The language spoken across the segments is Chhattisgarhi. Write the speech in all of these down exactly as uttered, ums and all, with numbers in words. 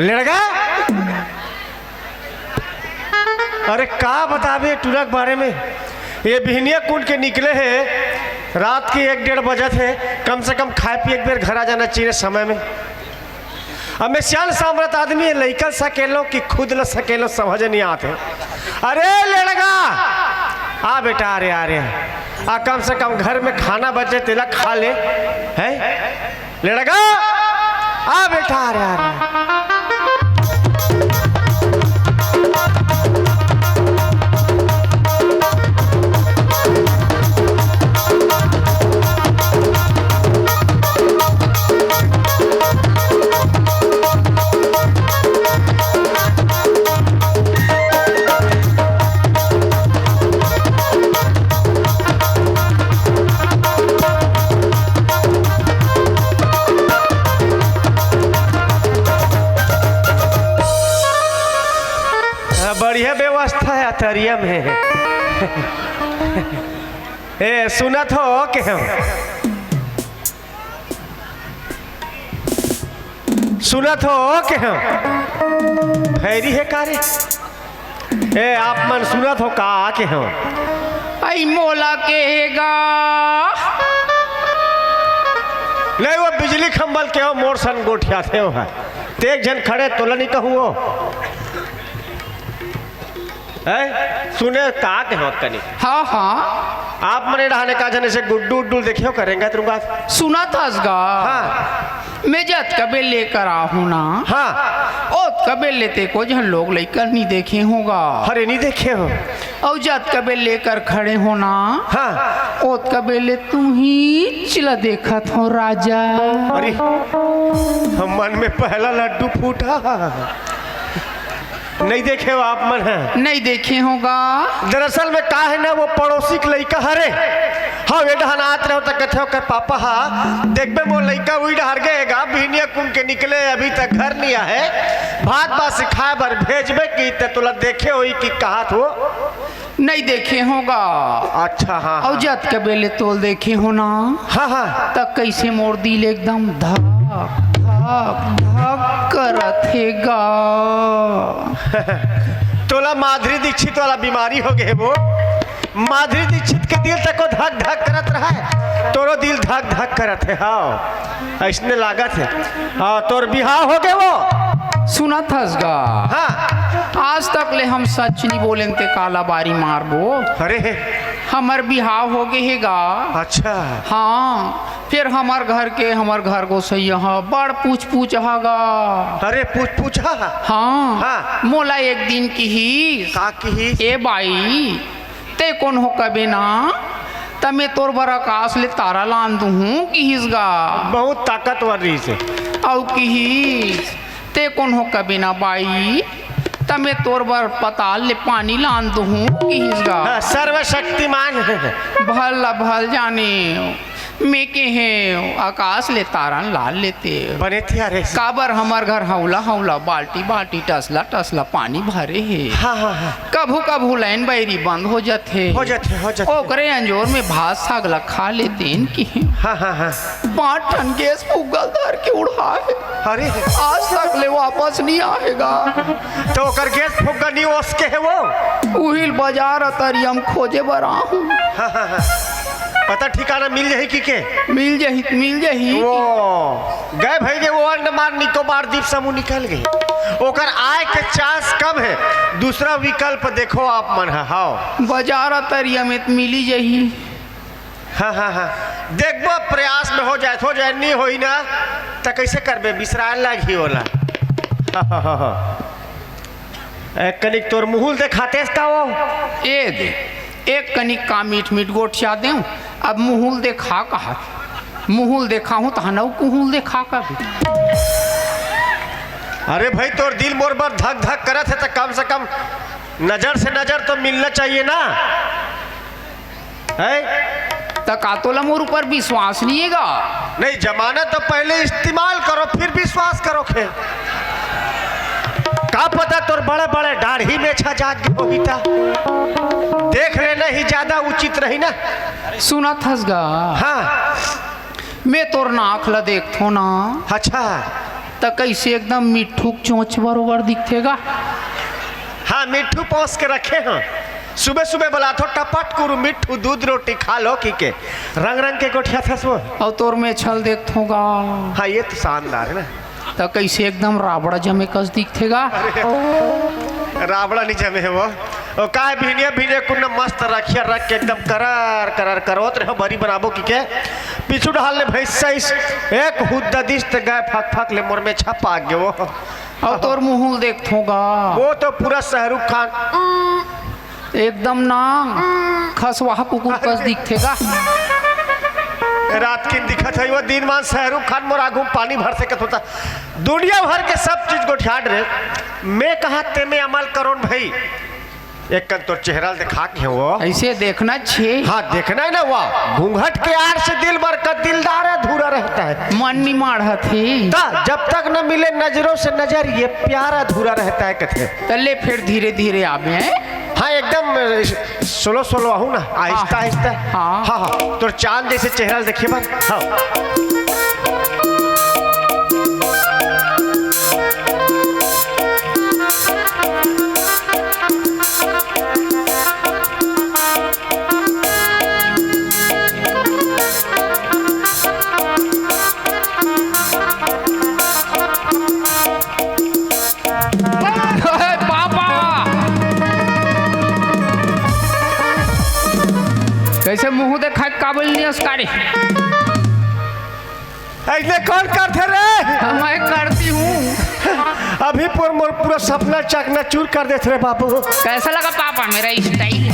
लेड़गा, अरे का बताबे टूरा के बारे में। ये बिहनिया कुन के निकले हे, रात के एक डेढ़ बजत हे। कम से कम खाए पिए के बेर घर आ जाना चाहिए समय में। अब मैं सियान सामरथ आदमी हे, लइका सकेलो कि खुद ल सकेलो, समझ नहीं आते। अरे लेड़गा, आ बेटा, अरे आ रे, आ कम से कम घर में खाना बचे, तेला खा ले, है लेड़गा, आ बेटा, आ रे, आ रे। हाँ, बढ़िया व्यवस्था हे अतरिया में। ए, सुनत हो के हम? सुनत हो के हम? भैरी हे का रे? ए, आप मन सुनत हो का के हम? आई मोला केहेगा। नहीं, वो बिजली खंभल के हो, मोर सन गोठियाथे हो है। ते एक झन खड़े तोला नहीं कहूँ हो। हैं? सुने का के होत कनी? हाँ, हाँ। आप मने डहाने का जने से गुड्डू उड्डू देखे हो करेंगे तुरंगा? सुनत हस गा। हाँ। मैं जतका बेर लेकर आहूँ ना। हाँ। ओतका बेर ले ते को झन लोग लइका नहीं देखे होगा। अरे नहीं देखे हो। अउ जतका बेर लेकर खड़े हो ना। हाँ। ओतका बेर ले तुही च ला देखत हो राजा। अरे, हम मन में पहला लड्डू फूटा। नहीं देखे हो आप मन ह? नहीं देखे होगा। दरअसल में का हे ना, वो पड़ोसी के लइका हरे। हाँ, ये डहन आत रहो त कथे ओकर पापा हा, देखबे मोर लइका उई डहर गए गा, बिहनिया कुन के निकले, अभी तक घर नहीं आए। भात बासी खाए बर भेजबे कि त तोला देखे होई कि कहत हो। नहीं देखे होगा। अच्छा, हाँ, अउ हाँ। जतका बेर ले तोल देखे हो ना, हाँ, हाँ। त कैसे मोर दिल एकदम धक, धक, धक करत हे गा। तोला माधुरी दीक्षित वाला बीमारी हो गए वो। माधुरी दीक्षित के दिल तको धक, धक करत रहे, तोरो दिल धक, धक करत हे। हाँ। अइसने लागत हे। हाँ, तोर बिहाव हो गए वो। सुनत हस गा। हाँ। आज तक ले हम सच नहीं बोलेन ते काला बारी मारबो। अरे। हमर बिहाव हो गए हे गा। अच्छा। हाँ, फिर हमर घर के, हमर घर गोसैया ह बड़ पूछ पूछ हा गा। अरे पूछ पूछ हा। हाँ। हाँ। मोला एक दिन किही। का किही? ए बाई, ते कोन हो कबे ना, त मैं तोर बर आकाश ले तारा लान दूहूँ किहिस गा। बहुत ताकतवर रहिस हे। अउ किहिस, ते कोन हो कबे ना बाई, त मैं तोर बर पताल ले पानी लान दूहूँ किहिस गा। हाँ, सर्वशक्तिमान। भल ला भल जाने। मैं केहेंव, आकाश ले तारन लान लेते। बने थिया रे। काबर हमर घर हौला हौला, बाल्टी बाल्टी, टसला टसला पानी भरे हे। हाँ, हाँ, हाँ। कभू कभू लाइन बैरी बंद हो जाथे। हो जाथे, हो जाथे। ओकरे अंजोर में भात साग ला खा लेतेन कि। हाँ, हाँ, हाँ। पाँच ठन गैस फुग्गा धर के उड़ाए। अरे। आज तक ले वापस नहीं आए गा। त ओकर गैस फुग्गा नहीं ओस के हे वो? उहिल बाजार अतरिया म खोजे बर आहूँ। हाँ, हाँ, हाँ। पता ठिकाना मिल जाही कि के? मिल जाही, मिल जाही। वो गए भई गे, वो अंडमान निकोबार द्वीप समूह निकल गए। ओकर आए के चांस कम हे। दूसरा विकल्प देखो आप मन ह। हाँ। बाजार अतरिया में त मिली जाही। हाँ, हाँ, हाँ। देखबो, प्रयास में हो जाए, हो जाए, नहीं होई ना, त कैसे करबे? बिसराए लागही ओला। हाँ, हाँ, हाँ, हाँ। एक कनिक तोर मुहुल देखातेस का वो? ए दे, एक कनिक का मीठ मीठ गोठिया देंव, अब मुहुल देखा कहा। मुहुल देखाहूँ तहन अउ कुहुल देखा कभी। अरे भाई, तोर दिल मोर बर धक धक करत हे, त कम से कम नजर से नजर तो मिलना चाहिए ना। हैं? त का तोला मोर ऊपर विश्वास नहीं हे गा? नहीं, जमाना तो पहले इस्तेमाल करो, फिर विश्वास करो खे। का पता तोर बड़े-बड़े दाढ़ी में छा जाग गे होही ता। देख लेना ही ज्यादा उचित रही ना। सुनत हस गा? हाँ। मैं तोर नाक ला देखथों ना। अच्छा। त कइसे एकदम मिट्ठू के चोंच बरोबर दिखथे गा? हाँ, मिट्ठू पोस के रखे हंव। सुबह सुबह बोलाथंव, टपट कुरु मिट्ठू, दूध रोटी खा लो, कहि के रंग रंग के गोठियाथस वो। अउ तोर मेछा ल देखथंव गा। हाँ, ये तो शानदार है ना। त कइसे एकदम राबड़ा जमे कस दिखथे गा? राबड़ा नहीं जमे है वो। ओ काय, भिनिया भिनिया कुन्ना मस्त रखिया रख के एकदम करार करार करवत रहे, बरी बनाबो कहि के। पीछू डहार ले भैंस आइस, एक हुद्दा दिस त गाय फक फक ले मोर मेछा पाक गे वो। अउ तोर मुंह ल देखथंव गा। वो तो पूरा शाहरुख खान। एकदम ना, खसवाहा कुकुर कस दिखथे गा। रात किन दिखत है वो, दिन मान शाहरुख खान मोर आगू म पानी भर सकत होता। दुनिया भर के सब चीज गोठियात रहे, मैं कहा तेमे अमल करों न भई। एक कन तोर चेहरा ल देखा के वो। अइसे देखना छे। हाँ, देखना है ना वो। घूंघट के आड़ से दिलबर का दिलदार अधूरा रहता है। मन निमाड़त हे। त जब तक न मिले नजरों से नजर, ये प्यार अधूरा रहता है, कथे। त ले फेर धीरे धीरे आबे, हैं? हाँ, एकदम स्लो स्लो आहू ना, आहिस्ता हाँ। आहिस्ता। हाँ। हाँ, हाँ, तोर चांद जइसे चेहरा ल देखे बर। हाँ। ओए पापा! कइसे मुंह देखाय के काबिल नहीं है उसका रे? अइसने कौन करथे रे? मैं करती हूँ। अभी पूरा मोर पूरा सपना चकनाचूर कर देथे रे बाबू। कैसा लगा पापा मेरा स्टाइल?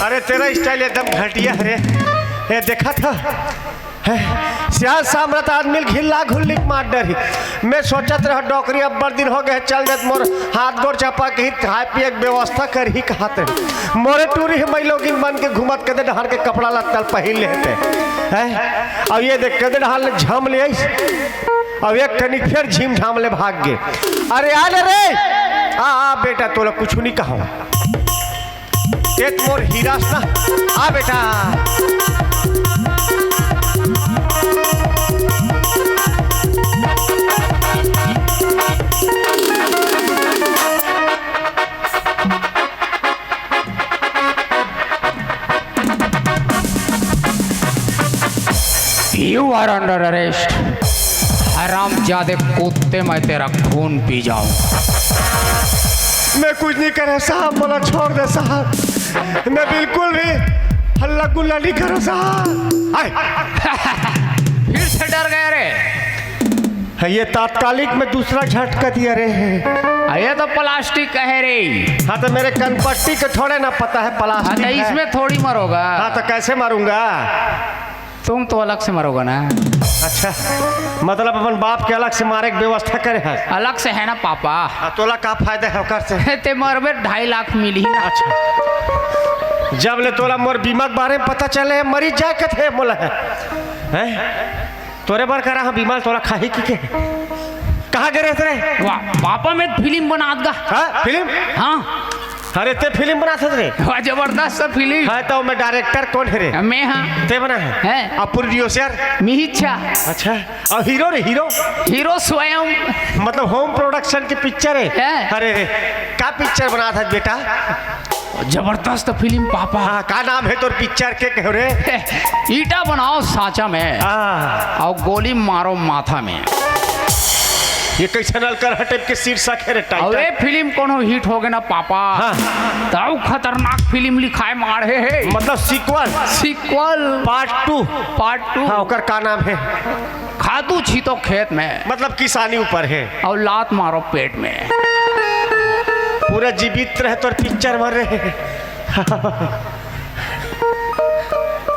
अरे तेरा स्टाइल एकदम घटिया है रे। ये देखा था? हैं? सियान सामरत आदमी ल घिल्ला घुल्ली के मार डरही। मैं सोचत रहा डोकरी अब्बड़ दिन हो गए चल देत मोर हाथ गोड़ चपा के ही खाए पिए के व्यवस्था करही कहत रहे। मोरे टूरी है मई लोगिन बन के घूमत कदे डहर के कपड़ा लत्ता ल पहिर लेते। हैं? अब ये देख कदे डहर ले झाम ले आइस। अब एक कनिक फेर झीम झाम ले भाग गे। अरे आ ले रे। आ, आ बेटा तोला कुछ नहीं कहा। ए त मोर हीरा स ना। आ बेटा। You are under arrest। हरामजादे कुत्ते, मैं तेरा खून पी जाऊं। मैं कुछ नहीं करे साहब, मोला छोड़ दे साहब। मैं बिल्कुल भी हल्ला गुल्ला नहीं करो साहब। आए। फिर से डर गया रे। ये तात्कालिक में दूसरा झटका दिया रे। हाँ, ये तो प्लास्टिक का है रे। हाँ, तो मेरे कनपट्टी के थोड़े ना पता है हाँ, प्लास्टिक तो है। इसमें थोड़ी मरोगा। हाँ, तो कैसे मरूंगा? तुम तो अलग से मरोगा ना। अच्छा, मतलब अपन बाप के अलग से मारे के व्यवस्था करे है? अलग से है ना पापा। आ, तोला का फायदा है ओकर से? ते मरबे ढाई लाख मिलही ना। अच्छा, जब ले तोला मोर बीमा के बारे में पता चले है, मरी जाए कथे मोला है। हैं? तोरे बर करा हाँ बीमा, तोला खाही कहि के। कहाँ गे रहे रे? वाह, पापा मैं फिल्म बनात गा। हाँ, फिल्म? हाँ। अरे ते फिल्म बनात हस रे? वाह, जबरदस्त फिल्म। हाँ, तो मैं डायरेक्टर कौन है रे? मैं हाँ। ते बना है? हैं। अब प्रोड्यूसर? मिहिच्छा। अच्छा, और हीरो रे, हीरो? हीरो स्वयं। मतलब होम प्रोडक्शन की पिक्चर है? हैं। अरे रे, का पिक्चर बनात हस बेटा? जबरदस्त फिल्म पापा। हाँ, का नाम है तोर पिक्चर के कहो रे? ईटा बनाओ सांचा में हाँ। और गोली मारो माथा में। ये कैसे नलकर हटेब के शीर्षक है रे टाइटल? अरे फिल्म कोनो हिट हो गए ना पापा, हाँ। तब खतरनाक फिल्म लिखाए माढ़े है। मतलब sequel? Sequel. Part two? Part two. हाँ, ओकर का नाम है? खातू छीतो खेत में। मतलब किसानी ऊपर है। और लात मारो पेट में। पूरा जीवित रहे तोर पिक्चर मर रहे।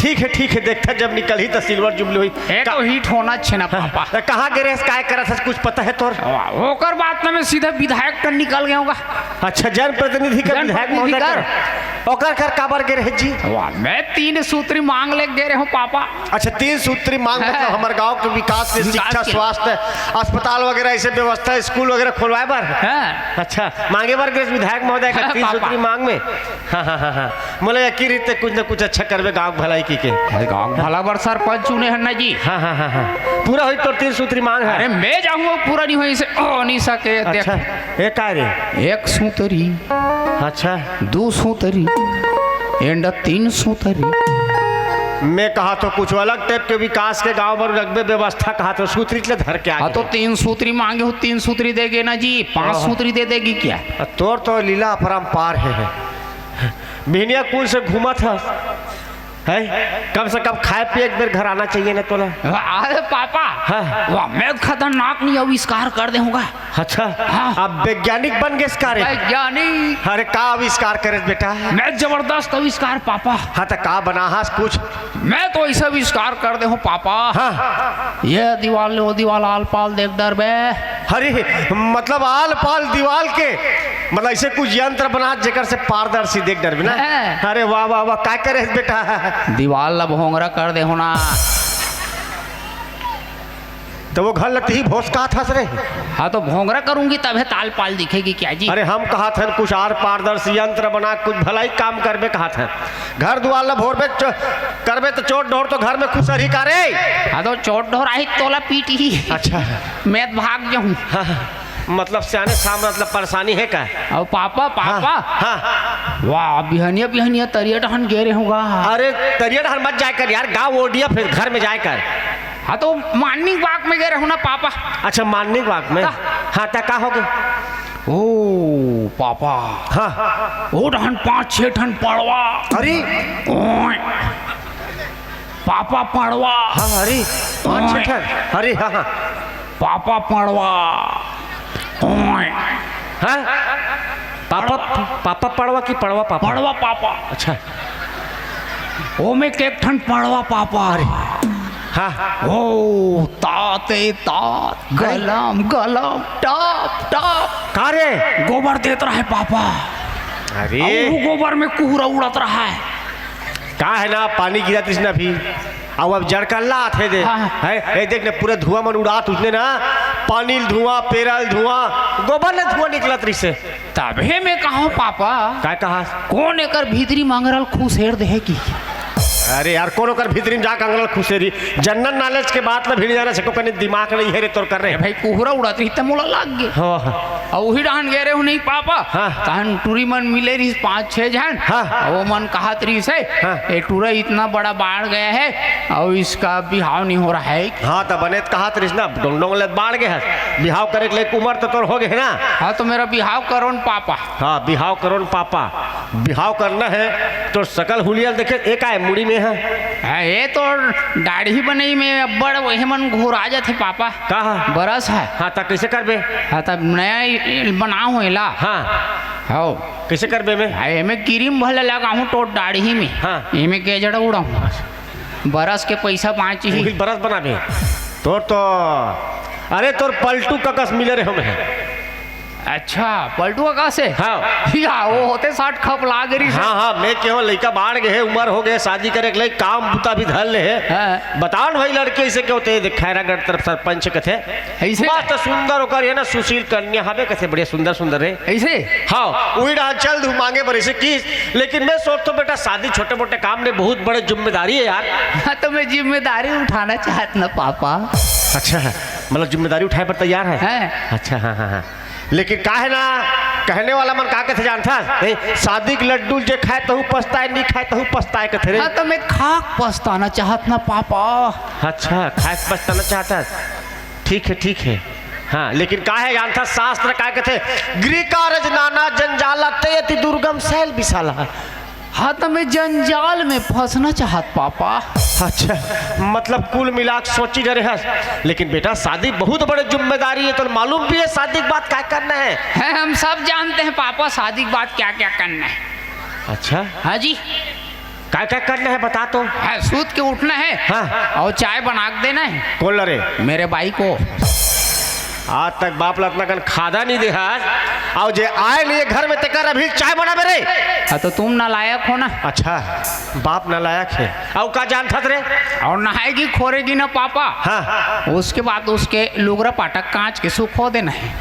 ठीक है, ठीक है, देखता जब निकलही त सिल्वर जुबली होही। ए का- तो हिट होना छे ना हाँ, पापा। त कहाँ गे रहेस, काय करत हस, कुछ पता है तोर? वाह, ओकर बात ना मैं सीधा विधायक कर निकल गया हूँ। अच्छा, जनप्रतिनिधि का विधायक जनप्रतिनिधि महोदय कर। कर। ओकर कर काबर गे रहे जी? वाह, मैं तीन सूत्री मांग ले गे रहे हूँ पापा। अच्छा, तीन सूत्री मांग मतलब हाँ। हमर गांव के विकास के, विकास शिक्षा, के। स्वास्थ्य, अस्पताल वगैरह, ऐसे व्यवस्था, स्कूल वगैरह खोलवाए बर? हाँ। अच्छा, मांगे बर गे रहे विधायक महोदय का हाँ, तीन पापा। सूत्री मांग में? हाँ, हाँ, हाँ, हाँ। मोला यकीन रहिथे कुछ न कुछ अच्छा करबे गांव के भलाई के। के। अरे, गांव भला बर सरपंच चुने हन ना जी। हाँ, हाँ, हाँ, हाँ। पूरा होई तोर तीन सूत्री मांग हे। अरे, मैं जाहूं, पूरा नहीं होई से, ओ, नहीं सके, देख। अच्छा, ये का रे? एक सूतरी। अच्छा। दू सूतरी। एंड तीन सूतरी। मैं कहा तो कुछ अलग टाइप के विकास के गांव बर रखबे व्यवस्था, कहा तो सूतरी ले धर के आ हाँ, तो गए। तीन सूतरी मांगे हो, तीन सूतरी देगे ना जी, पांच हाँ। सूतरी दे देगी क्या? तोर तो लीला अपरंपार हे। बिहनिया कुन से घूमत हस? हैं? कम से कम खाए पिए एक बेर घर आना चाहिए ना तोला। अरे पापा, हाँ। वाह, मैं खतरनाक नहीं आविष्कार कर दे हूँगा। अच्छा, हाँ। अब वैज्ञानिक बन गेस का रे? वैज्ञानिक। अरे का आविष्कार करे बेटा? मैं जबरदस्त आविष्कार पापा। हाँ, तो का बना हस कुछ? मैं तो ऐसा आविष्कार कर दे हूँ पापा। हाँ। ये दीवाल, वो दीवाल, आल पाल देख डरबे। अरे, मतलब आल पाल दीवाल के, मतलब ऐसे कुछ यंत्र बना जेकर से पारदर्शी देख डरबे ना। हाँ। अरे वाह, वाह, वाह, का करे बेटा? दीवाल ला भोंगरा कर दे हो ना। तो वो घर लगती ही भोसकात हस रे। हाँ, तो भोंगरा करूंगी तभे ताल पाल दिखेगी क्या जी? अरे, हम कहा थन कुछ आर पारदर्शी यंत्र बना कुछ भलाई काम करबे कहा थन। घर दुआर ला भोरबे च-, करबे तो चोर ढोर तो घर में खुसरही का रे? हाँ, तो चोर ढोर आही तोला पीटही। अच्छा। मैं तो भाग जाहूँ। हाँ, हाँ। मतलब सियाने साहब, मतलब परेशानी हे का? अउ पापा, पापा। हाँ, हाँ। वाह, बिहनिया, बिहनिया तरिया डहन गे रहे होगा। अरे, तरिया डहन मत जाए कर यार, गाँव ओडिया फिर घर में जाए कर। हाँ, तो morning walk में गे रहे हो ना पापा। अच्छा, morning walk में? हाँ। हाँ, त का हो गे? ओ पापा। हाँ। ओ डहन पाँच छह ठन पड़वा। अरे। ओए। पापा पड़वा। हाँ, अरे, पाँच छह ओए। ठन। अरे, हाँ, हाँ। पापा पड़वा। ओए। हाँ? पापा, पापा पड़वा कि पड़वा पापा? पड़वा पापा। अच्छा। ओमे के एक ठन पड़वा पापा रे। हाँ। ओ, तात ए तात, अरे। गलम, गलम, टप, टप। का रे? गोबर देत रहे पापा। अरे। अउ वो गोबर में कुहरा उड़त रहे। का हे ना, पानी गिरत रहिस ना अभी, अउ अब जड़कल्ला आथे दे। हाँ। हे, ए देख ना, पूरा धुआं मन उड़ात उसने ना, पानी ल धुआं, पेरा ल धुआं, गोबर ले धुआं निकलत रहिसे। तभे मैं कहूँ पापा, का कहा? कोन एकर भीतरी मंगरा ल खुसेर देहे कि? अरे यार, कोन ओकर भीतरी में जाके अंगरा ल खुसेरी? General knowledge के बात ल भी नहीं जाना सको, कने दिमाग नहीं हे रे तोर कर रे। ए भाई, कुहरा उड़त रहिस त मोला लाग गे। हाँ, हाँ। अउ उही डहन गे रहे हो नहीं पापा। हाँ। तहन टूरी मन मिले रहिस पाँच छह झन। हाँ। अउ वो मन कहत रहिस हे, हाँ। "ए टूरा, इतना बड़ा बाढ़ गया है और इसका बिहाव नहीं हो रहा है।" हाँ, त बने त कहत रहिस ना, डोंग डोंग ले बाढ़ गए है। बिहाव करे के लायक उमर त तोर हो गए है ना। हाँ, तो मेरा बिहाव करो न पापा। हाँ, बिहाव करो न पापा। बिहाव करना हे, तोर सकल हुलिया ल देखे, ए का हे मुड़ी में हे? हाँ, ए तो दाढ़ी बनई में अब्बड़ वही मन घुरा जाथे पापा। का हे? बरस हे। हाँ, त कइसे करबे? हाँ, तब नया बनाहूँ एला। हाँ। हौ। कइसे करबे में? हाँ, एमे क्रीम भले लगाहूँ तोर दाढ़ी में। हाँ। एमे गेजड़ा उड़ाहूँ। बरस के पइसा बाँचही। उही बरस बनाबे। तोर तो, अरे तोर पलटू कका से मिले रहे हमें। अच्छा, पलटू कका से? हाँ। या, वो होते साठ खप लाग रही से। हाँ, हाँ, मैं केहो लइका बाढ़ गए हे, उमर हो गए, शादी करे के लायक काम बुता भी धर ले हे। हाँ। बताओ न भाई, लड़के अइसे के होते हे, देख, खैरागढ़ तरफ सरपंच कथे। अइसे? मस्त सुंदर ओकर, ये ना सुशील कन्या हवे कथे, बढ़िया सुंदर सुंदर रे। अइसे? हाँ, उही डहन चल दू मांगे बर अइसे किस, लेकिन मैं सोचथों बेटा, शादी छोटे मोटे काम नहीं, बहुत बड़े जिम्मेदारी हे यार। हाँ, तो मैं जिम्मेदारी उठाना चाहत ना पापा। अच्छा, मतलब जिम्मेदारी उठाए बर तैयार हे? हैं। अच्छा, हाँ, हाँ, हाँ। लेकिन का हे ना, कहने वाला मन का कथे जानथस? ए, शादी के लड्डू जे खाए तहू पछताए, नहीं खाए तहू पछताए कथे रे। हाँ, तो मैं खाक पछताना चाहत ना पापा। अच्छा, खाक पछताना चाहथस? ठीक हे, ठीक हे। हाँ, लेकिन का हे जानथस शास्त्र का कथे? गृह कारज नाना जंजाला, ते अति दुर्गम शैल विशाला। हाँ, त मैं जंजाल में फंसना चाहत पापा। अच्छा, मतलब कुल मिला के सोची डरे हस, लेकिन बेटा शादी बहुत बड़े जिम्मेदारी हे, तो मालूम भी हे शादी के बाद का करना हे? हैं, हम सब जानते हैं पापा, शादी के बाद क्या क्या करना है। अच्छा, हाँ जी। का का करना हे बता तो। हाँ, सूत के उठना है। हाँ। और चाय बना के देना है। कोन ला रे? मेरे बाई को। आज तक बाप ला अतना कन खादा नहीं दे हस। अउ जे आए नहीं हे घर में तेकर अभी चाय बनाबे रे। हाँ, तो तुम नालायक हो ना। अच्छा, बाप नालायक हे। अउ का जानथस रे? और नहाएगी खोरेगी ना पापा। हाँ। उसके बाद उसके लुगरा पाटक कांच के सुखो देना है।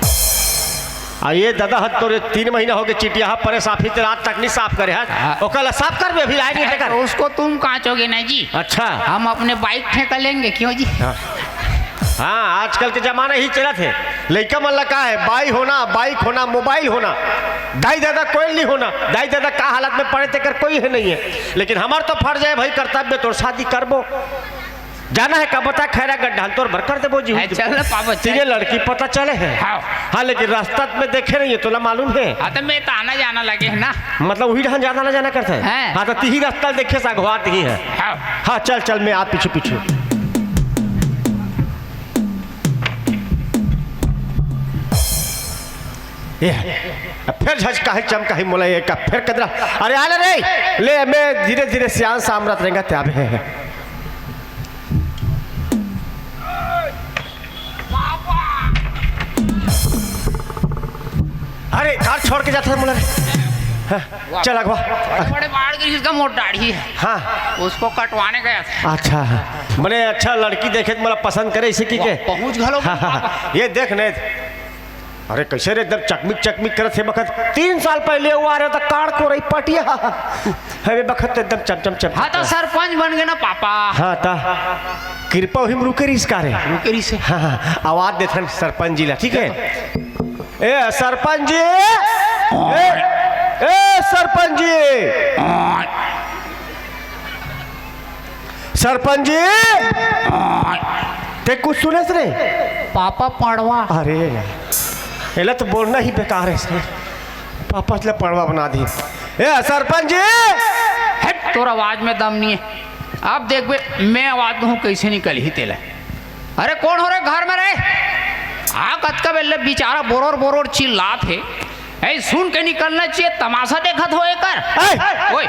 आ ये दादा, हद तोरे तीन महीना हो गए, चिटिया परे साफ ही ते रात तक नहीं साफ करे है। हाँ। ओकर ला साफ कर भी अभी लाए नहीं अरे, लेकर। तो उसको तुम कांचोगे ना जी। अच्छा। हम अपने बाइक ठेका लेंगे, क्यों जी? हाँ। हाँ, आजकल के जमाना ही चलत है। लइका मन ला का है, बाई होना, बाइक होना, मोबाइल होना, दाई दादा कोई नहीं होना। दाई दादा का हालत में पड़े तेकर कोई है नहीं है। लेकिन हमार तो फर्ज है भाई, कर्तव्य, तोर शादी करबो। जाना है का बता, खैरा गड्ढा तोर भर कर देबो जी। है, चल ना पापा, चल। तीने लड़की पता चले है। हाँ। हाँ, लेकिन रास्ता में देखे नहीं है, तोला मालूम है? हाँ, तो मैं तो आना जाना लगे है ना। मतलब वही ढंग जाना ना जाना करता है? हैं। हाँ, तो तीही रास्ता देखे से अगवा तीही है। हाँ। हाँ, चल चल, मैं आ पीछे पीछे। ये, अब फिर झज काहे चमकाही मोला, ये का फिर कदरा। अरे आ ले रे, ले, मैं धीरे धीरे सियान सामरत रेंगा त्याबे है। अरे कार छोड़ के जाता है मोला रे। हाँ, चल अगवा। बड़े बाढ़ गिरी, इसका मोट दाढ़ी है। हाँ। उसको कटवाने गया था। अच्छा, हाँ। मने अच्छा लड़की देखे तो मोला पसंद करे इसी की के। पहुंच घलो। हाँ, हाँ, हाँ। ये देख ने। अरे कैसे रे, एकदम चकमिक चकमिक करत हे बखत। तीन साल पहले वो आ रहा था काड़ को रही पटिया। अबे बखत तो एकदम चमचम चम। हाँ, तो सरपंच बन गए ना पापा। हाँ, ता कृपा ही रुके रही इसका रे। रुके रही से। हाँ, हाँ, आवाज देथन सरपंच जी ला, ठीक है? ए सरपंच जी, ए, ए सरपंच जी, सरपंच जी, ते कुछ सुनेस रे? पापा पड़वा। अरे यार, एला तो बोलना ही बेकार है सर। पापा ले पड़वा बना दी। ए सरपंच जी, हट, तोर आवाज में दम नहीं है। अब देखबे, मैं आवाज कहूँ कैसे निकलही तेला। अरे कोन हो रे घर में रे? आ कतका बेर ले बिचारा बोरोर बोरोर चिल्लात हे। ए, सुन के निकलना चाहिए, तमाशा देखत हो एकर। ए! ओए।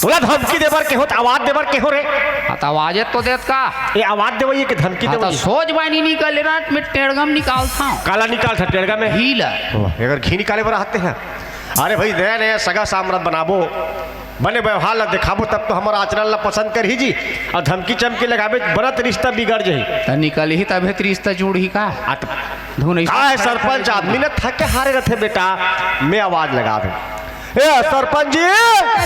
तोला धमकी देबर के हो, त आवाज देबर के हो रे? हाँ, त आवाजे तो देत का। ये आवाज देवई के धमकी हाँ, देवई? तो सोच बानी निकल रहा, मैं टेड़गम निकालता हूँ। काला निकाल था टेड़गा में? घी ला। वाह, अगर घी निकाले बर आते हैं। अरे भाई, नया नया सगा सामरत बनाबो, बने व्यवहार ला दिखाबो, तब तो हमर आचरण ला पसंद करही जी। अउ धमकी चमकी लगाबे, बनत रिश्ता बिगड़ जाही। त निकलही तभे त रिश्ता जुड़ही का? आ त धुन ऐसा का है सरपंच, आदमी न थके हारे रथे बेटा, मैं आवाज लगावे। ए सरपंच जी।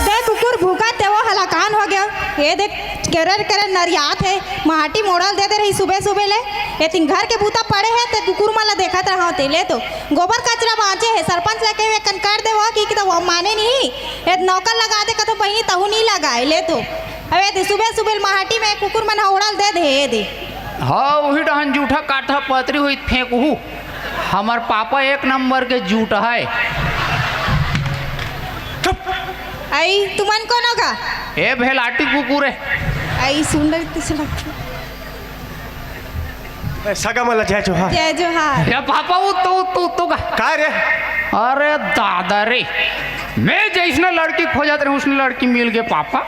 दे कुकुर भूखा ते वो हलाकान हो गया। ये देख, केरर केरर नरियात है, माटी मोड़ल दे दे रही सुबह सुबह ले। ये तीन घर के बूता पड़े है, ते कुकुर मन ला देखत रहा ते ले तो। गोबर कचरा बाँचे हे, सरपंच ला कहे, "एकन कर दे वो," कि, कि तो वो माने नहीं। ए नौकर लगा दे, कथो बहिनी तहू नहीं लगाए, ले तो। अबे दे सुबह सुबह माटी में कुकुर मन हौड़ल दे दे, दे। हाँ, वही डहन जूठा काठा पतरी हुई फेंकहू। हमर पापा एक नंबर के जूठ है। आई, तुमन कोनो का? ए भेलाटी कुकुर है। आई, सुन रही थी, सुन रही थी। ए, सगा मन ला जय जोहार। जय जोहार। या पापा, उत्तो, उत्तो, उत्तो का? का रे? अरे दादा रे, मैं जैसने लड़की खोजत रहे, उसने लड़की मिल गए पापा।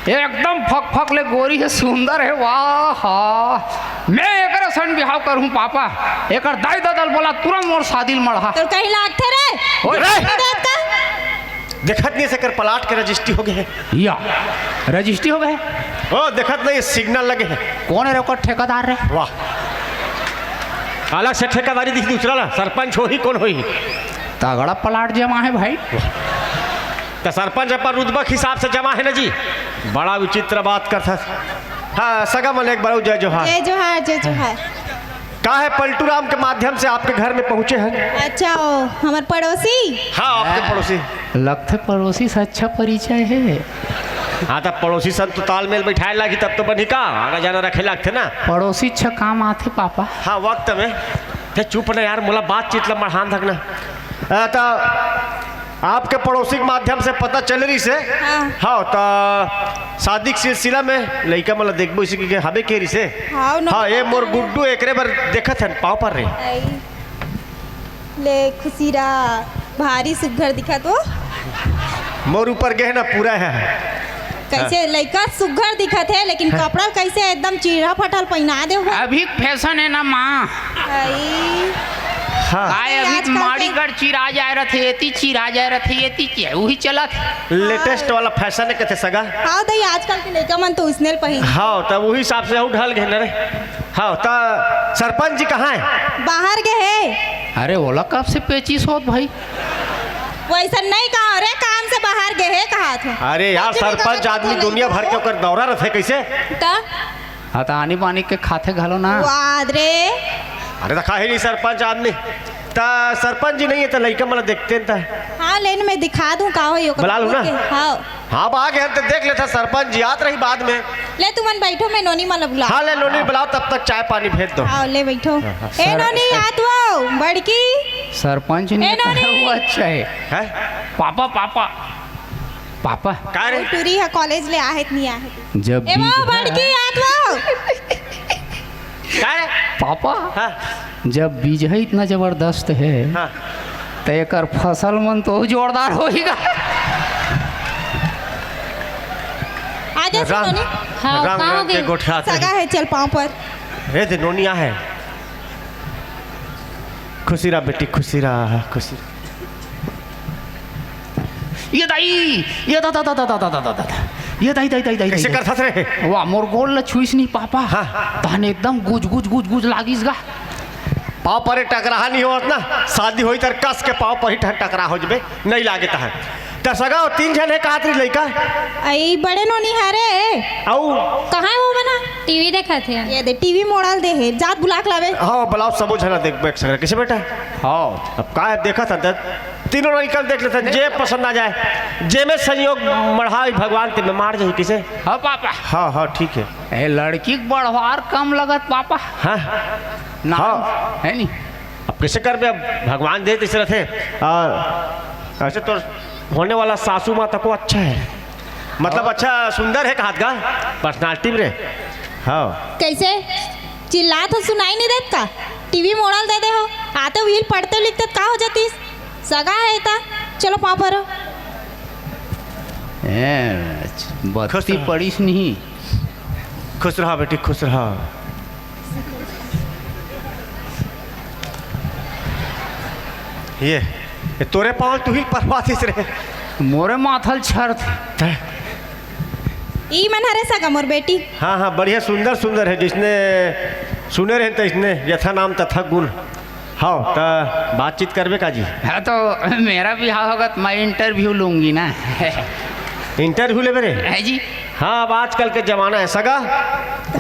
एकदम फक फक ले गोरी है, सुंदर है, वाह, हाँ। मैं एकर सन बिहाव करहूँ पापा। एकर दाई ददल बोला, तुरंत मोर शादी ल मढ़ा। तो कहीं लागथे रे? ओए। नहीं देत का? देखत नहीं से कर प्लाट के रजिस्ट्री हो गए है। या, रजिस्ट्री हो गए है? ओ, देखत नहीं, सिग्नल लगे है। कौन है रे ओकर ठेकेदार रे? वाह, अलग से ठेकेदारी दिख दूसरा ला, सरपंच होही कौन होही? तगड़ा प्लाट जमा है भाई। तो सरपंच अपन रुतबा के हिसाब से जमा है ना जी। बड़ा विचित्र बात करथस। हाँ, सगा मन एक बार जय जोहार। जय जोहार, जय जोहार। का है, पलटू राम के माध्यम से आपके घर में पहुंचे हैं। अच्छा, ओ, हमर पड़ोसी? हाँ, आपके पड़ोसी। लगथे पड़ोसी से अच्छा परिचय है। हाँ, तब पड़ोसी सन तो तालमेल बैठाए लागी, तब तो बनी का आगा जाना रखे लागथे ना। पड़ोसी अच्छा काम आथे पापा। हाँ, वक्त में। ते चुप ना यार, मोला बातचीत ला मढ़ान थक ना। आ, त आपके पड़ोसी के माध्यम से पता चल रही से। हाँ। हाँ, त शादी के सिलसिला में लइका मन ला देखबो इसी के हबे के रही से। हाँ, न हाँ, ये मोर गुड्डू एकरे बर देखत हन, पाँव पर रे। आई। ले खुशी रहा, भारी सुग्घर दिखत हो। मोर ऊपर गहना पूरा है। कैसे हाँ। लइका सुग्घर दिखत है, लेकिन हाँ। कपड़ा कैसे एकदम चिरहा फटल पहिना दे हो। अभी फैशन है ना माँ। आई। हाँ। काय अभी आजकल के माड़ीगढ़ चिरा जाए रथे, एती चिरा जाए रथे, एती के उही चलत। लेटेस्ट वाला फैशन है कथे सगा। हाँ दई, आजकल के लइका मन तो उसने ल पहिन। हाँ, तब उही हिसाब से हूँ ढल गए न रे। हाँ, त सरपंच जी कहाँ है? बाहर गए है। अरे ओला कब से पेचिस होत भाई? वैसा नहीं कहा रे, काम से बाहर गए है कहा था। अरे यार, कुछ भी सरपंच गलत आदमी बोले दुनिया तो। भर के ओकर दौरा रथे कैसे? त हाँ, त आनी बानी के खाथे घलो ना। वाद रे। अरे, त खाही नहीं सरपंच आदमी। त सरपंच जी नहीं है, त लइका मन देखते हैं त। हाँ, लेन मैं दिखा दूँ का होई ओकर बुला लूँ ना? के। हाँ। हाँ, अब आ गए हम, त देख लेता सरपंच जी, आत रही बाद में। ले, तुमन बैठो, मैं नोनी मन ला बुला। हाँ, ले, नोनी बुलाओ, तब तक चाय पानी भेज दो। हाँ, ले बैठो। हाँ, हाँ। ए, सर- नोनी, आत वो, बड़की। सरपंच नहीं ए, नोनी। वो अच्छा है। हैं? Papa, papa. पापा। का रे? टूरी है, कॉलेज ले आहे, नहीं आहे। जब ए, वो बीज बड़की, आत वो। का रे? पापा। हाँ। जब बीज है इतना जबरदस्त है, हाँ। त एकर फसल मन तो जोरदार होही गा। आ जा, रंग, सुनो नी। हाँ, रंग, का रंग हो के गई? गोठियात सगा रही। है, चल पाँव पर। हे दे नोनिया है। खुशी रहा बेटी, खुशी रहा, खुशी रहा। ये दाई, ये दा, दा, दा, दा, दा, दा, दा, दा। ये दाई, दाई, दाई, दाई, कैसे दाई, करथस रे? वाह, मोर गोड़ ल छुइस नहीं पापा। हाँ। तहन एकदम गुज, गुज, गुज, गुज लागिस गा। पाँव परे टकराहा नहीं होत ना, शादी होई तर कस के पाँव पर ही टक-, टकरा हो जबे, नहीं लागे तहन। त सगा हो, तीन झन है, कहात रही लइका? आई बड़े नोनी हरे। अऊ? कहाँ है वो बना? टीवी देखत हे। ये दे, टीवी मोड़ल दे है, जात बुला के लावे। हाँ, बुलाओ, सबो झन देखबे एक संग। कैसे बेटा? हाँ। अब का है, देखत हन त तीनों लइका देख लेथन, जे पसंद आ जाए, जे में संयोग मढ़ा भगवान ते में मार जाही किसे। हाँ पापा। हाँ, हाँ, ठीक है। ए लड़की के बढ़वार कम लगत पापा। हाँ। ना, हाँ। है नी? अब कैसे करबे, अब भगवान दे तीसरे थे। और ऐसे तो होने वाला सासू माँ तको अच्छा है, मतलब हाँ। अच्छा सुंदर है कहात गा, पर्सनालिटी में रे। हाँ। कैसे चिल्लात हो, सुनाई नहीं देत का? टीवी मोड़ल दे दे हो, आते व्हील पढ़ते लिखते का हो जातीस? सगा है ता, चलो पाँव परो। ए, खुश बत्ती रहो। पड़ीस नहीं। खुश रहा बेटी, खुश रहा। ये, ये तोरे पाँव तुहिल परवातीस रे। मोरे माथल छर थे। ई मन हरे सगा मोर बेटी। हाँ, हाँ, बढ़िया, सुंदर, सुंदर है। जिसने सुने रहे तो इसने यथा नाम तथा गुण। हाँ, त बातचीत करबे का जी? हाँ, तो मेरा बिहाव होगा तो मैं इंटरव्यू लूंगी ना। इंटरव्यू लेबे रे? है जी। हाँ, अब आजकल के जमाना है सगा।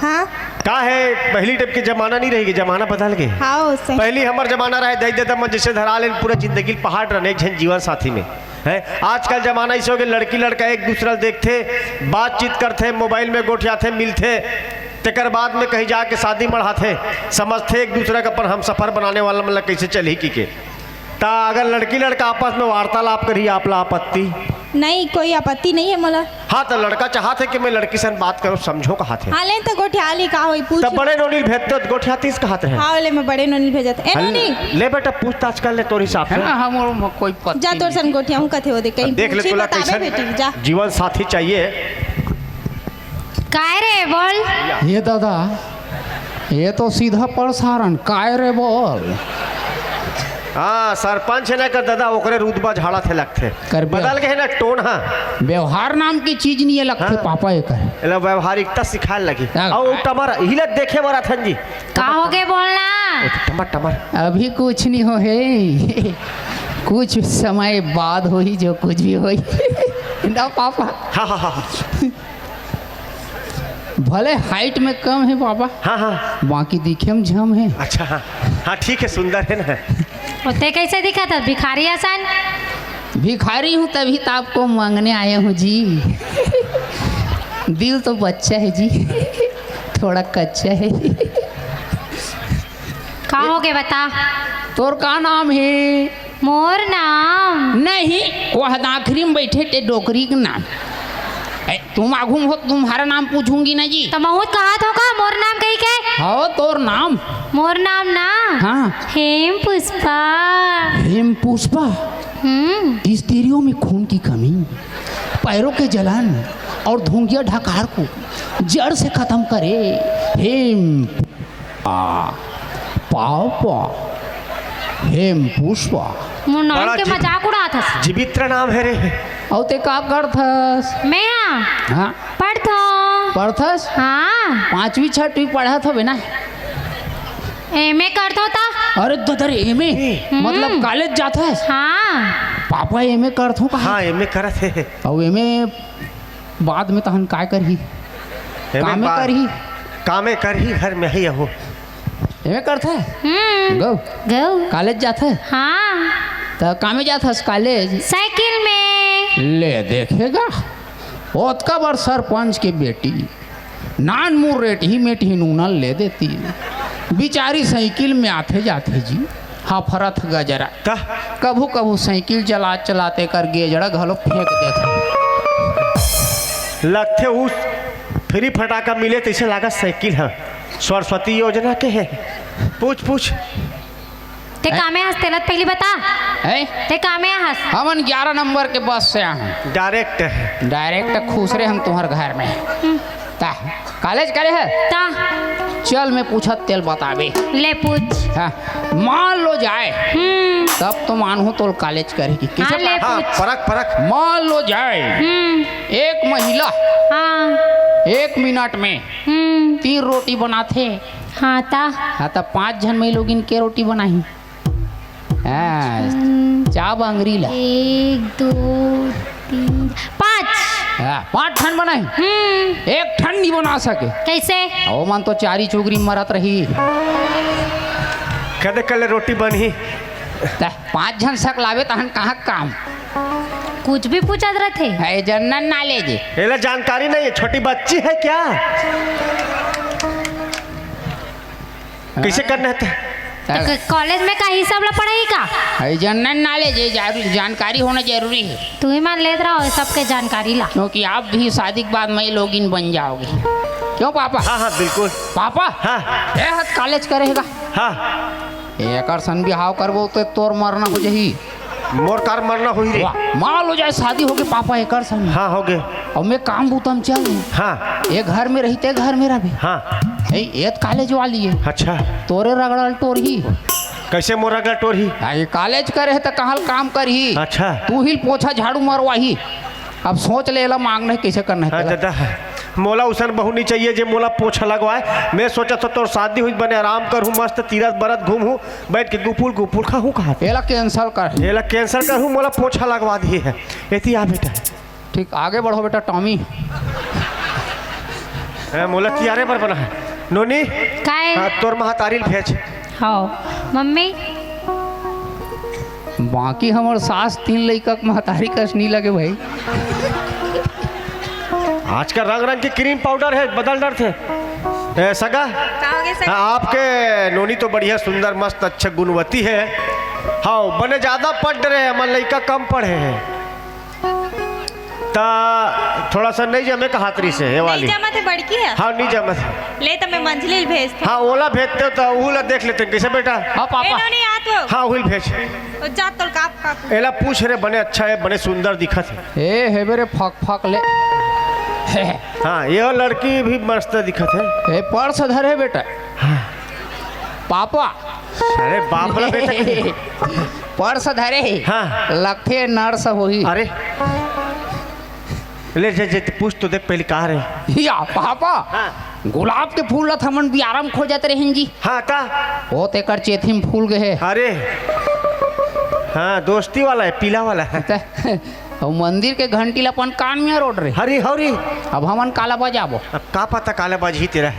हाँ। का है, पहली टाइप के जमाना नहीं रहेगी, जमाना बदल गए। हाँ, सही। पहली हमर जमाना रहे, दई ददा मन जैसे धरा लेन, पूरा जिंदगी पहाड़ रहने एक झन जीवन साथी में। है, आजकल जमाना इसे हो गया, लड़की लड़का एक दूसरा ल देखथे, बातचीत करथे, मोबाइल में गोठियाथे, मिलथे, तेकर बाद में कहीं जाके शादी मढ़ाथे, समझथे एक दूसरा का अपन हमसफर बनाने वाला, मतलब कैसे चलही की के। ता अगर लड़की लड़का आपस में वार्तालाप करही, आप ला आपत्ति? नहीं, कोई आपत्ति नहीं है मोला। हाँ, तो लड़का चाहत है कि मैं लड़की सन बात करूँ, समझो कहात है। हाँ, ले तो गोठिया ली, का होई, पूछ। तब बड़े नोनी भेज दो, गोठियातीस कहात है। हाँ, ले मैं बड़े नोनी भेजत। ए, हाँ, नोनी। ले बेटा, पूछताछ कर ले तोर हिसाब से। हाँ, हम और कोई पत्ती जा, तोर नहीं। सन गोठिया हूँ, कथे वो दे, कहीं अब देख ले, पूछी, तोला बताबे कैसन बेटी, जा। जीवन साथी चाहिए। काय रे, बोल। ये दादा, ये तो सीधा प्रसारण, काय रे बोल। हाँ, सरपंच है ना कर दादा, ओकरे रुतबा झाड़ा थे लगथे। कर बे। बदल गए ना टोन, हाँ। व्यवहार नाम की चीज नहीं है लगथे हाँ। पापा एकर। एला व्यवहारिकता सिखाए लगी। हाँ। अउ टमर, हिला देखे बर अथन जी। का हो गए बोलना? ओ, टमर, टमर। अभी कुछ नहीं हो हे। कुछ समय बाद होही जो कुछ भी होही। ना पापा। हाँ, हाँ, हाँ, हाँ। भले हाइट में कम है पापा, हाँ, हाँ। बाकी दिखे में झम है। अच्छा, हाँ, हाँ, ठीक है, सुंदर है ना। ओ, ते कैसे दिखा था, भिखारी असन? भिखारी हूँ, तभी तो आपको मांगने आया हूँ जी। दिल तो बच्चा है जी, थोड़ा कच्चा है। का हो गए बता? तोर का नाम है? मोर नाम? नहीं, वह आखिरी में बैठे ते डोकरी के नाम। ए, तुम आगू में हो, तुम्हारा नाम पूछूंगी ना जी। तो महूँ कहा थो का मोर नाम कही के? हाँ, तोर नाम। मोर नाम ना? हाँ। हेम पुष्पा। हेम पुष्पा? हम्म। स्त्रियों में खून की कमी, पैरों के जलन और धोंगिया ढकार को जड़ से खत्म करे। हेम आ, पापा। हेम पुष्पा। मोर नाम बड़ा के जी-, मजाक उड़ात हस। जीवित्र नाम हे रे। अउ ते का करथस? मैं? हाँ। पढ़थों। पढ़थस? हाँ। पांचवी छठवीं पढ़त हवे ना? एमए करथों ता। अरे ददर, एमए? हम्म। मतलब कॉलेज जाथस? हाँ। पापा एमए करथों का? हाँ, एमए करत हे। अउ एमए बाद में तहन काय करही? एमे कामे बा-, करही? कामे करही, घर में ही अहो। एमे करथे? हम्म। गौ। गौ। कॉलेज जाथे? हाँ। त कामे जाथस कॉलेज? साइकिल में। ले देखे गा, ओतका बड़ सरपंच के बेटी, नान मुर रेटही मेटही नूना ले देती। बिचारी साइकिल में आथे जाथे जी। हाँ, फरत गजरा। का? कभू कभू साइकिल चलात चलात एकर गेजड़ा घलो फेंक देथे। लगथे उस फ्री फटाका मिले तइसे लागत साइकिल ह। सरस्वती योजना के हे। पूछ, पूछ। ते हैं? कामे हस तेला त पहिली बता। हैं? ते कामे हस? हमन ग्यारह नंबर के बस से आहन। डायरेक्ट। डायरेक्ट खुसरे हम तुंहर घर में। हम्म। ता, कॉलेज करे हे? ता। चल, मैं पूछत तेल बताबे। ले पूछ। हाँ, मान लो जाए, हम्म। तब तो मानहूँ तोल कॉलेज करे कि किसे हाँ, ले पा-, हाँ, पूछ। परख, परख। मान लो जाए, हम्म। एक महिला हाँ। एक मिनट में हम्म। तीन रोटी बनाथे। हाँ, ता। हाँ, त पाँच झन में लोगिन के रोटी बनाही? हाँ, हम्म। चाब अंगरी ला। एक, दो, तीन, पाँच। हाँ, पाँच ठन बनाही। हम्म। एक ठन नहीं बना सके। कैसे? ओ मन तो चारी चुगरी मरत रही। कदे कले रोटी बनही? त पाँच झन सक लावे तहन कहाँ काम? कुछ भी पूछत रहथे। है जनरल नॉलेज। एला जानकारी नहीं है, छोटी बच्ची है क्या? कैसे करना है त-, त-, त-, क-, कॉलेज में का ही सब ला पढ़ाई का? है जनरल नॉलेज, ये जारू-, जानकारी होना जरूरी है। तू ही मान लेत रहो सबके जानकारी ला। क्योंकि आप भी शादी के बाद मई लोगिन बन जाओगे। क्यों पापा? हाँ, हाँ, बिल्कुल। पापा? हाँ। ए हत कॉलेज करेगा? हाँ। एकर सन बिहाव करबो तो तोर मरना हो जाही। मोर कार मरना होही रे। वाह, मान लो जाए शादी होगे पापा एकर सन। हाँ, होगे। अउ मैं काम बूता म चल दूँ। हाँ। ए घर में रही ते घर में रहबे। हाँ। ए, ए त कॉलेज वाली है। अच्छा। तोरे रगड़ल टोरही। कैसे मोर रगड़ल टोरही? आ, ये कॉलेज करे है त कहाँ ल काम करही? अच्छा। तू ही पोछा झाड़ू मरवाही। अब सोच ले, एला मांगना है, कैसे करना है हाँ, तेला। दादा, मोला उसन बहू नहीं चाहिए जे मोला पोछा लगवाए। मैं सोचा था तोर शादी हुई, बने आराम करहूँ, मस्त तीरथ बरत घूमहूँ, बैठ के गुपुल गुपुल खाहूँ कहा। एला cancel कर। एला cancel करहूँ, मोला पोछा लगवा दिए है। एती आ बेटा। ठीक, आगे बढ़ो बेटा, टॉमी। ए, मोला तियारे बर बना है। नोनी, काय? हाँ, तोर महतारी ल भेज। हाँ, मम्मी। बाकी हमर सास तीन लइका के महतारी कस नी लगे भाई। आजकल रंग रंग के cream powder है, बदल डरथे। ए, सगा? का हो गया सगा? हाँ, आपके नोनी तो बढ़िया, सुंदर, मस्त, अच्छा, गुणवती है। हाँ, बने ज्यादा पढ़ रहे हैं, हमर लइका कम पढ़े हैं। त थोड़ा सा नहीं जमे कहात रही से, ये वाली। नहीं जमत है, बड़की है। हाँ, नहीं जमत है। ले, त मैं मंझली ल भेजथों। हाँ, ओला भेजते हो त उहू ला देख लेते हैं। कैसे बेटा? हाँ, ए, पापा। नोनी, आ तो। हाँ, उही ल भेज। ओ, जा, तोल का, का, का। एला पूछ रे, बने अच्छा है, बने सुंदर दिखत है। ए, हेबे रे, फक, फक ले। हाँ, ये लड़की भी मस्त दिखत है। ए, पर्स धरे बेटा। हाँ। पापा। अरे बाप रे बेटा। पर्स धरे हे। हाँ। लगथे नर्स होही। अरे। ले, जे, जे, पूछ तो देख पहले कहाँ रहे। या, पापा। हाँ। गुलाब के फूल ला त हमन बियारा म खोजत रहेन जी। हाँ, का? ओ तेकर चेथी म फूल गए हे। अरे। हाँ, दोस्ती वाला है, पीला वाला है। त, अउ मंदिर के घंटी ला अपन कान में रोड रहे। हरी, हरी। अब हमन काला बजाबो। अब का पता काला बजही तेरा।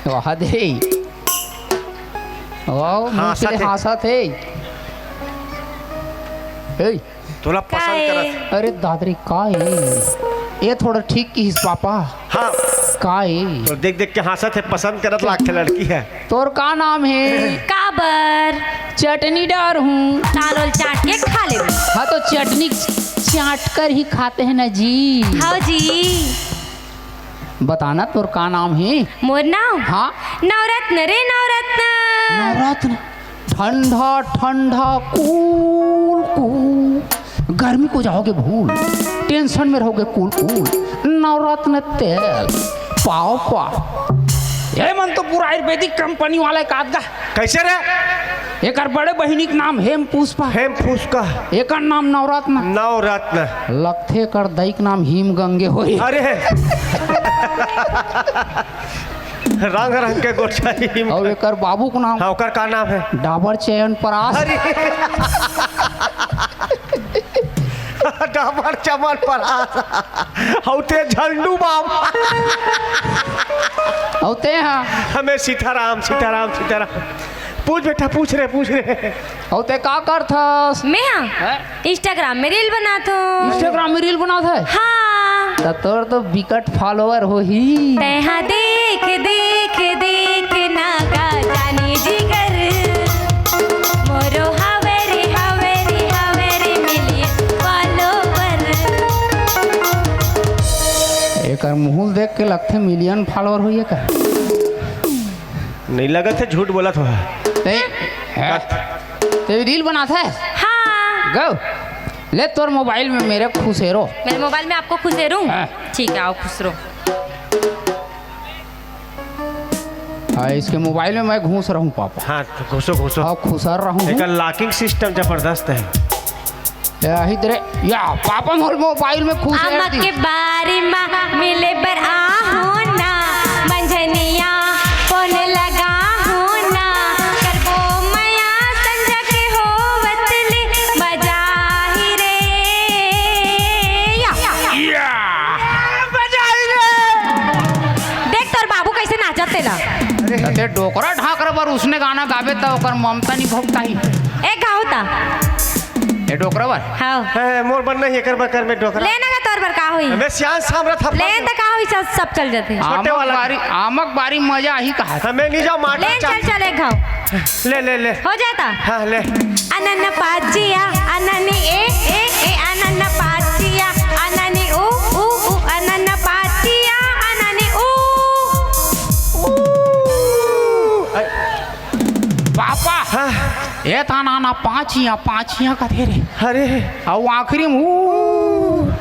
वाह दे। वाह, मुंह हाँसत से हे। हाँसत हे। ए। तोला पसंद काय? करत। अरे दादरी, का ए? ए थोड़ा ठीक किहिस पापा। हाँ। का ए? तो देख देख के हाँसत हे, पसंद करत लागथे लड़की है। तोर का नाम हे? काबर? चटनी डार हूँ। तालोल चाट के खा ले। हाँ, तो चटनी चाट कर ही खाते हैं ना जी। हाँ जी। बताना, तोर का नाम हे? मोर नाम? हाँ। नवरत्न रे, नवरत्न। नवरत्न? ठंडा ठंडा, कूल कूल, गर्मी को जाओगे भूल, टेंशन में रहोगे कूल कूल। नवरत्न तेल पाव पाव। ये मन तो पूरा आयुर्वेदिक कंपनी वाला एक आदगा। कैसे रे? एकर बड़े बहिनी के नाम हेम पुष्पा। हेम पुष्पा। एकर नाम नवरत्न। नवरत्न। लगथे एकर दई के नाम हिम गंगे होही। अरे। रंग रंग के गोठियाही। अउ एकर बाबू के नाम। हाँ, ओकर का नाम हे? डाबर चयन परास। अरे। डाबर चमन परास। हौ ते झंडू बाम। अउ ते हा। हमें सीताराम, सीताराम, सीताराम। पूछ बेटा, पूछ रे, पूछ रे। अउ ते का करथस? मैं हा? हैं? Instagram में reel बनात हूँ। Instagram में reel बनात हे? हाँ। त तोर तो बिकट follower होही। तैं हा देख, देख, देख ना का जानी जिगर। मोरो हवे रे, हवे रे, हवे रे million follower। एकर मुँह देख के लगथे million follower होही एकर। नहीं लगत हे, झूठ बोलत हो। ते, हैं? ते reel बनात हे? हाँ। गो, ले तोर mobile में मेरे खुसेरो। मेरे mobile में आपको खुसेरूँ? हाँ। ठीक है, आओ खुसरो। हाँ, इसके mobile में मैं घुस रहूँ पापा। हाँ, तो घुसो, घुसो। हाँ, खुसर रहूँ। एकर locking system जबरदस्त हे। यही तेरे, या पापा मोर mobile में खुसेर आमक दिस। के बारी मा मिले बर आहूँ ना, मंझनिया phone लगाहूँ ना, करबो मया संझा के होवत ले, मजा ही रे। या। या। मजा ही रे। देख तोर बाबू कैसे नाचत तेला। अरे। ते डोकरा ढाकरा बर उसने गाना गाबे त ओकर ममता नहीं भोगता ही। ए गाओ ता। ए डोकरा बर? हाँ। हे, मोर बर नहीं, एकर बर कर में डोकरा। लेना का तोर बर का होई? हमें सियान सामरा थप्पड़ लेन दे। त का होई, सब, सब चल जाते। छोटे आमक वाला। बारी, आमक बारी मजा आही कहा। हमें नहीं जाओ मार लेन चल। चल, चल, एक घाव। ले, ले, ले। हो जाता? हाँ, ले। अनन पाचिया, अनन ए, ए, ए, अनन पाचिया, अनन उ, उ, उ, अनन पाचिया, अनन उ, उ। पापा। हाँ। ए ताना ना पाचिया, पाचिया कथे रे। अरे। अउ आखिरी में ऊ।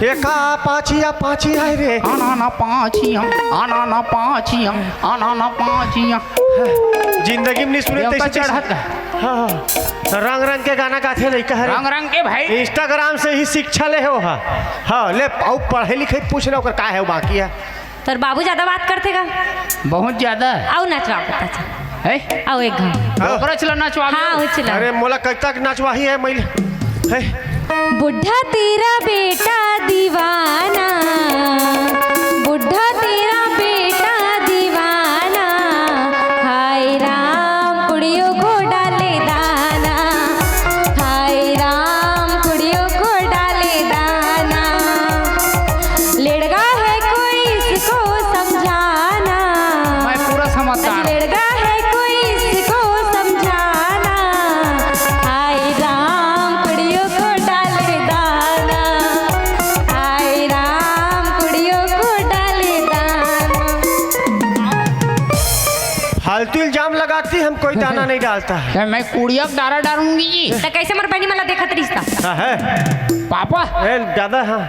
एका पाचिया, पाचिया हे रे। आना ना पाचिया, आना ना पाचिया, आना ना पाचिया। जिंदगी में नहीं सुने देवता तैसे, तैसे। चढ़त हे। हाँ, हाँ। रंग रंग के गाना गाथे लइका हरे। रंग रंग के भाई। Instagram से ही शिक्षा ले हो हा। हाँ, ले, अउ पढ़े लिखे पूछ ले ओकर का हे बाकी हे। तोर बाबू ज्यादा बात करथे का? बहुत ज्यादा। अउ नचवा पता चल। हैं? अउ एक घाव। ओकरा चला नचवा हाँ, लो। उचला। अरे मोला कब तक नचवाही हे, मैं हे। बुढ़ा तेरा बेटा दीवाना, बुढ़ा तेरा बेटा दीवाना, हाय राम कुड़ियों को डाले दाना, हाय राम कुड़ियों को डाले दाना। लेड़गा है कोई इसको समझाना। मैं पूरा समझदार हूँ। लेड़गा है कोई इसको समझाना। हाय राम कुड़ियों को डाले दाना। हाय राम कुड़ियों को डाले दाना। फालतू इल्जाम लगाती, हम कोई दाना नहीं डालता है। क्या मैं कुड़िया का डारा डालूंगी जी? त कैसे मोर बहिनी मला देखत रिश्ता? हाँ है। पापा। ए, दादा, हाँ।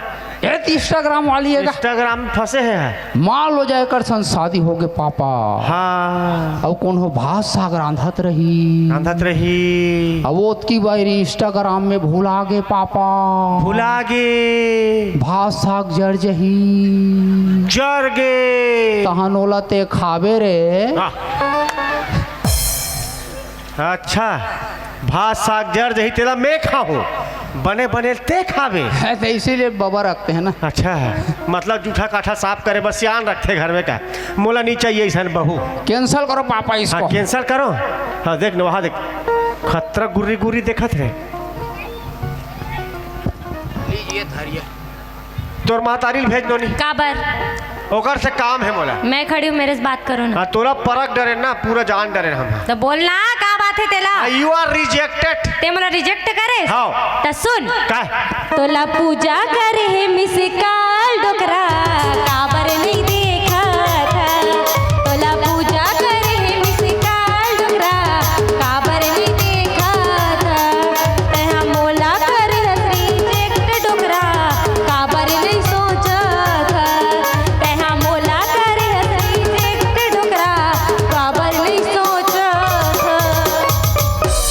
ए, त Instagram वाली हे का? Instagram में फंसे हैं। मान लो जाए कर सन शादी हो गे पापा। हाँ। अउ कोनो भात साग रांधत रही। रांधत रही। अब ओतकी बारी Instagram में भुला गे पापा। भुला गे। भात साग जर जही। जर गे। तहन ओला ते खाबे रे। हाँ। अच्छा, भात साग जर जही तेला मैं खाहूँ, बने बने ते खाबे। है तो इसीलिए बबर रखते हैं ना। अच्छा है, मतलब जूठा काठा साफ करे बस सियान रखथे घर में का। मोला नहीं चाहिए अइसन बहू। Cancel करो पापा इसको। हाँ, cancel करो। हाँ, देख न वहाँ देख, खतरा गुर्री गुर्री देखत रे। लीजिए धरिए। तोर महतारी ल भेज नोनी। काबर? ओकर से काम हे मोला। मैं खड़ी हूँ, मेरे से बात करो ना। हाँ, तोला परख डरेन ना, पूरा जान डरेन हम। त बोल ना, का बात हे तेला? You are rejected। ते मोला reject करे? हाँ। त सुन। का? तोला पूजा करे हे miss call डोकरा, काबर नहीं देखत? तोला पूजा करे हे miss call डोकरा, काबर नहीं देखत? तैं हा मोला करे हस reject डोकरा, काबर नहीं सोचत हस? तैं हा मोला करे हस reject डोकरा, काबर नहीं सोचत हस?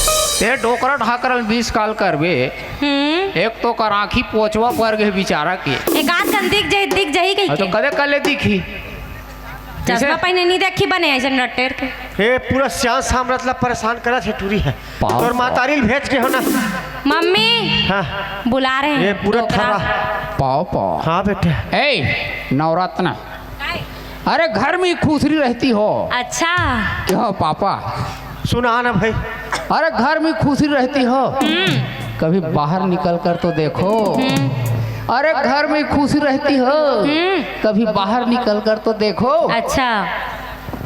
ढाकरल बीस काल करबे। हम्म। एक तो कर आँखी पोचवा पर गे बिचारा के। एक आध कन दिख जाही, दिख जाही कहि हाँ, तो के। कदे कले दिखी? चश्मा कैसे? पहने नहीं देखी बने ऐसे नटेर के। हे, पूरा सियान सामरत ला परेशान करा छे टूरी है। पाव, तोर पाव। मातारी ल भेज के हो ना। मम्मी हाँ। बुला रहे हैं। ये पूरा डोकरा। थरा। पाव, पाव। हाँ बेटे। ए, नवरत्न। अरे घर में खुसरी रहती हो। अच्छा। क्यों पापा? सुना ना भाई। अरे घर में खुसरी रहती हो। हम्म। कभी बाहर निकल कर तो देखो। हम्म। अरे घर में खुसरी रहती हो। हम्म। कभी बाहर निकल कर तो देखो। अच्छा।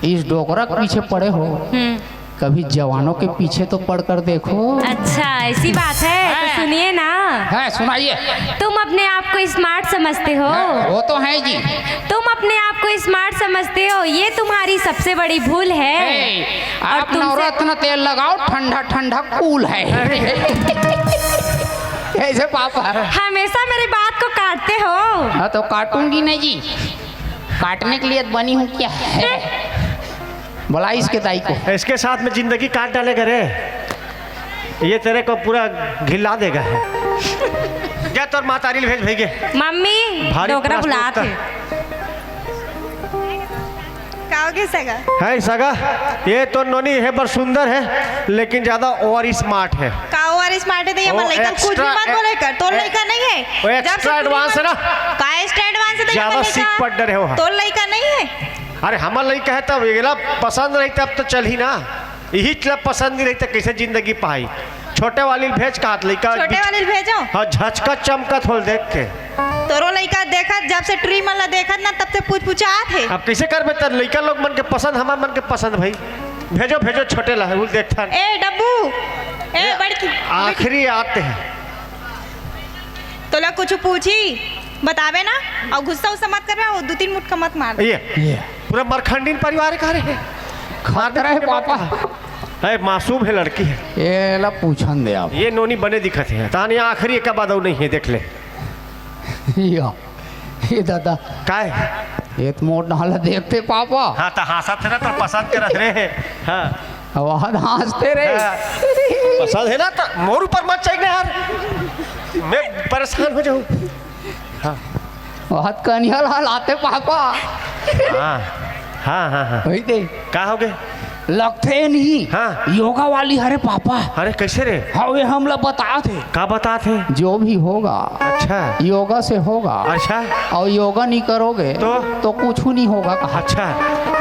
इस डोकरा के पीछे पड़े हो। हम्म। कभी जवानों के पीछे तो पड़कर देखो। अच्छा, ऐसी बात है तो हाँ। सुनिए ना। हाँ, सुनाइए। तुम अपने आप को स्मार्ट समझते हो। हाँ, वो तो है जी। तुम अपने आप को स्मार्ट समझते हो, ये तुम्हारी सबसे बड़ी भूल है। ए, और आप तुमसे नवरत्न तेल लगाओ, ठंडा ठंडा कूल है। ऐसे पापा। हमेशा मेरी बात को काटते हो। हाँ, तो काटूंगी नहीं जी, काटने के लिए बनी हूँ क्या? बुला इसके दाई को। इसके साथ में जिंदगी काट डालेगा रे। ये तेरे को पूरा घिला देगा है। जा तोर मातारी ल भेज भैगे। मम्मी, भारी डोकरा प्रश्न बुलात उत्तर। हे। का होगे सगा? है सगा, ये तो नोनी है, बड़ सुंदर है, लेकिन ज्यादा ओवर स्मार्ट है। का ओवर स्मार्ट है? तो ये वो हमर लइका ल कुछ भी extra मत ए-, बोले कर। तोर ए-, लइका नहीं है। वो जब से extra तू advance है ना। का extra advance है? तो ये ज्यादा हमर सीख लइका, पट डरे हो। तोर लइका नहीं है। अरे हमर लइका है तब एला पसंद रही तब तो चलही ना। यही ला पसंद नहीं रही तो कैसे जिंदगी पाई? छोटे वाली ल भेज, कहा लइका छोटे वाली ल भेजो। हाँ, झचका चमकत होल देख के। तोरो लइका देखत, जब से टुरी मन ला देखत ना, तब से पूछ पूछात हे। अब कैसे करबे? त लइका लोग मन के पसंद, हमार मन के पसंद भाई। भेजो, भेजो छोटे ला, उल देखथन। ए डब्बू, ए ए, बड़की, आखिरी आते हैं। तोला कुछ पूछी, बताबे ना, और गुस्सा उस्सा मत करबे, वो दो तीन मुटका मत मार दे। ये, ये। पूरा मरखंडीन परिवार का रे। खतरा है पापा। है, मासूम है लड़की है। ये ला पूछन दे आप। ये नोनी बने दिखत है। तान यहाँ आखिरी एक बाद नहीं है, देख ले। यो, ये दादा। काय? ये तो मोर डाला देखते पापा। हाँ, तो हाँसत है ना, तो पसंद करत रे। हाँ। अब हाथ हाँसते रे। हाँ। पसंद है ना, तो मोर ऊपर मत चढ़ना यार, मैं परेशान हो जाऊँ। हाँ। बहुत कनिया ला लाते पापा। हाँ, हाँ, हाँ, हाँ। वही दे। का होगे? लगथे नहीं। हाँ। योगा वाली हरे पापा। अरे, कैसे रे? हाँ, वे हमला बतात हे। का बतात हे? जो भी होगा, अच्छा। योगा से होगा। अच्छा। और योगा नहीं करोगे, तो? तो कुछ नहीं होगा कहा। अच्छा,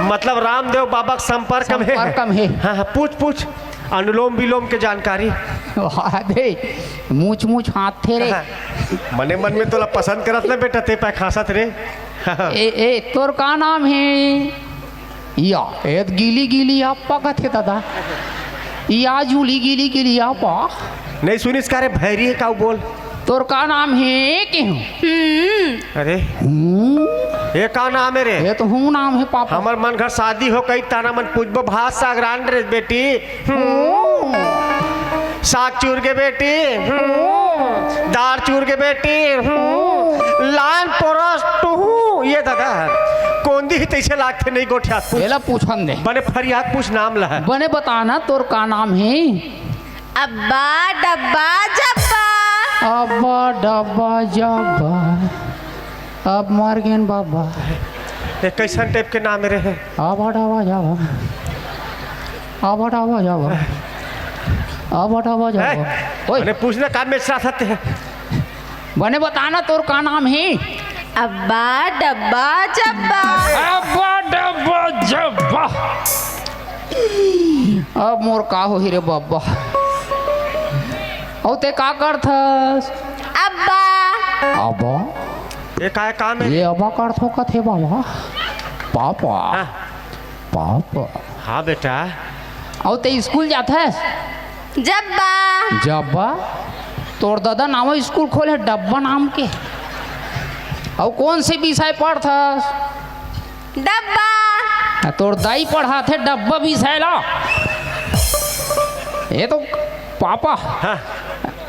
मतलब रामदेव बाबा के संपर्क में हे? संपर्क में हे। हाँ, हाँ, पूछ, पूछ। अनुलोम विलोम के जानकारी। वाह दे, मूछ मूछ हाथ थे रे। मने मन में तोला पसंद करत ना बेटा, ते पै खासत रे। ए, ए, तोर का नाम हे? या, ए त गीली गीली अप्पा कथे दादा। या जूली गीली गीली अप्पा। नहीं सुनिस का रे, भैरी हे का बोल। तोर का नाम हे के हूँ? हम्म। अरे। हूँ? ये का नाम हे रे? ये तो हूँ नाम हे पापा। हमर मन घर शादी हो कई ताना मन पूछबो भात साग रांध रे बेटी। हूँ। साग चूर के बेटी। हूँ। दार चूर के बेटी। हूँ। लान पोरस टूहू। ये दादा, कोंदी ही तैसे लागथे नहीं गोठिया। पूछ। एला पूछन दे। बने फरियाद पूछ नाम ला। बने बताना तोर का नाम हे? अब्बा डब्बा जब्बा। अब्बा डब्बा जब्बा। अब मर गेन बाबा। ये कैसन टाइप के नाम रहे? अब्बा डब्बा जब्बा। अब्बा डब्बा जब्बा। अब्बा डब्बा जब्बा। ए, ओए। मैंने पूछना काम में इतना सत्य है। बने बताना तोर का नाम हे? अब्बा डब्बा जब्बा। अब्बा डब्बा जब्बा। अब मोर का होही रे बब्बा? अउ ते का करथस? अब्बा। अब्बा? ये काय काम हे? ये अब्बा करथो कथे बाबा। पापा। हाँ। पापा। हाँ बेटा। अउ ते स्कूल जाथस? जब्बा। जब्बा? तोर ददा नावा स्कूल खोले हे डब्बा नाम के। अउ कौन से विषय पढ़थस? डब्बा। आ, तोर दाई पढ़ाथे डब्बा विषय ला। ये तो पापा। हाँ।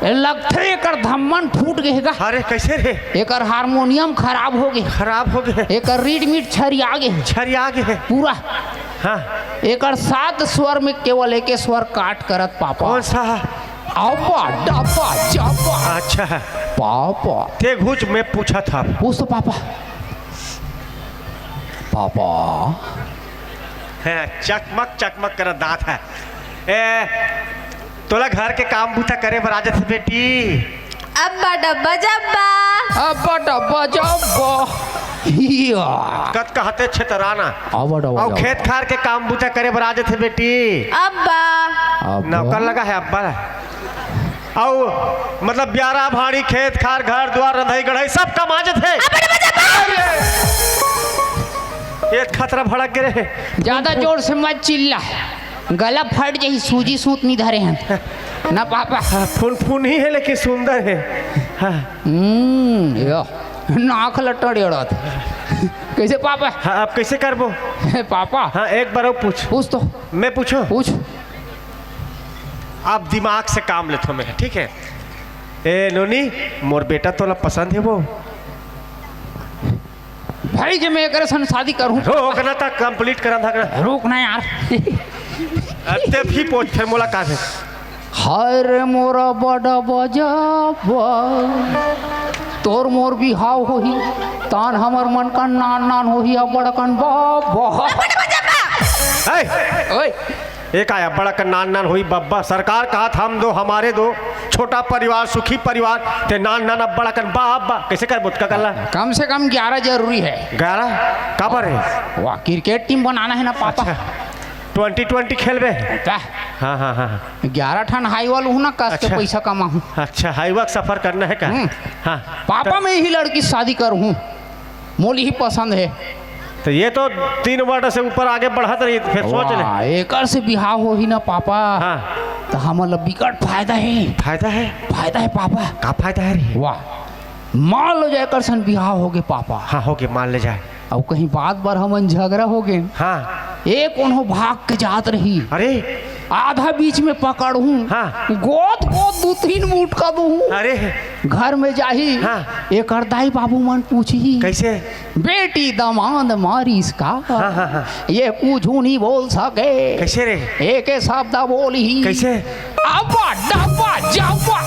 ए, लगथे एकर धम्मन फूट गे हे गा। अरे, कैसे रे? एकर हारमोनियम खराब हो गे। खराब हो गे। एकर रीड मीट छरिया गे हे। छरिया गे हे। पूरा। हाँ। एकर सात स्वर में केवल एके स्वर काट करत पापा। कौन सा? अब्बा, डब्बा, जब्बा। अच्छा। पापा। ते घुच, मैं पूछत हँव। पूछ तो पापा। पापा। हैं, चकमक चकमक करत दाँत हे। ए, तोला घर के काम बूता करे बर आ जाथे बेटी। अब्बा डब्बा जब्बा। अब्बा डब्बा जब्बा। हिया। कत कहते छेतराना। अब्बा डब्बा अउ जब्बा। खेत खार के काम बूता करे बर आ जाथे बेटी। अब्बा। अब्बा। नौकर लगा हे अब्बा। अउ मतलब ब्यारा भाड़ी, खेत खार, घर दुवार, रंधई गढ़ई सब काम आ जाथे। अब्बा डब्बा जब्बा। अरे! ये खतरा भड़क गे रे। ज्यादा जोर से मत चिल्ला। गला फट जाही, सूजी सूत नहीं धरे हन ना पापा। हाँ, फुनफुनी हे लेकिन सुंदर हे। हाँ। हम्म, यो, नाक ल टड़ेड़त। कैसे पापा? हाँ, अब कैसे करबो? पापा। हाँ, एक बार अउ पूछ। पूछ तो। मैं पूछूं? पूछ। अब दिमाग से काम लेथों मैं, ठीक हे? ए नोनी, मोर बेटा तोला पसंद हे वो? भाई, जे मैं एकरे सन शादी करहूँ। रोक ना, त complete करन धक ना। रुक ना यार। अते भी पूछ, फिर मोला का हे? हाय रे मोरा बड़ा बजाबा, तोर मोर बिहाव होही, तान हमर मन का नान नान होही, अब्बड़ अकन बाबा। ए! ओए। ए का अब्बड़ अकन नान नान होही बब्बा? सरकार कहत हम दो हमारे दो, छोटा परिवार, सुखी परिवार, ते नान नान अब्बड़ अकन बा अब्बा। कैसे कर बुतका कर ला? कम से कम ग्यारह जरूरी हे। ग्यारह? काबर हे? वाह, cricket team बनाना हे ना पापा। अच्छा, twenty twenty खेलबे? का? हाँ, हाँ, हाँ, हाँ। ग्यारह ठन हाईवा लूहूँ ना, कस के अच्छा। पैसा कमाहूँ। अच्छा, हाईवा के सफर करना हे का? हम्म। हाँ। पापा, मैं इही लड़की से शादी करहूँ। मोला इही पसंद हे। त ये तो तीन word से ऊपर आगे बढ़त रही, फिर सोच ले। वाह, एकर से बिहाव होही ना पापा, हाँ। त हमन ला बिकट फायदा हे। फायदा हे? फायदा हे पापा। का फायदा हे रे? वाह, मान लो जाए एकर सन बिहाव होगे पापा। हाँ, होगे, मान ले जाए। अउ कहीं बात बर हमन झगड़ा होगे। हाँ। ए कोनो भाग के जात रही। अरे। आधा बीच में पकड़हूँ। हाँ। गोत गोत दू तीन मुटका दूहूँ। अरे। घर में जाही। हाँ। एकर दाई बाबू मन पूछही। कैसे? बेटी दमांद मारिस का? हाँ, हाँ, हाँ। ये कुछू नहीं बोल सके। कैसे रे? एके शब्द बोलही। कैसे? अब्बा डब्बा जब्बा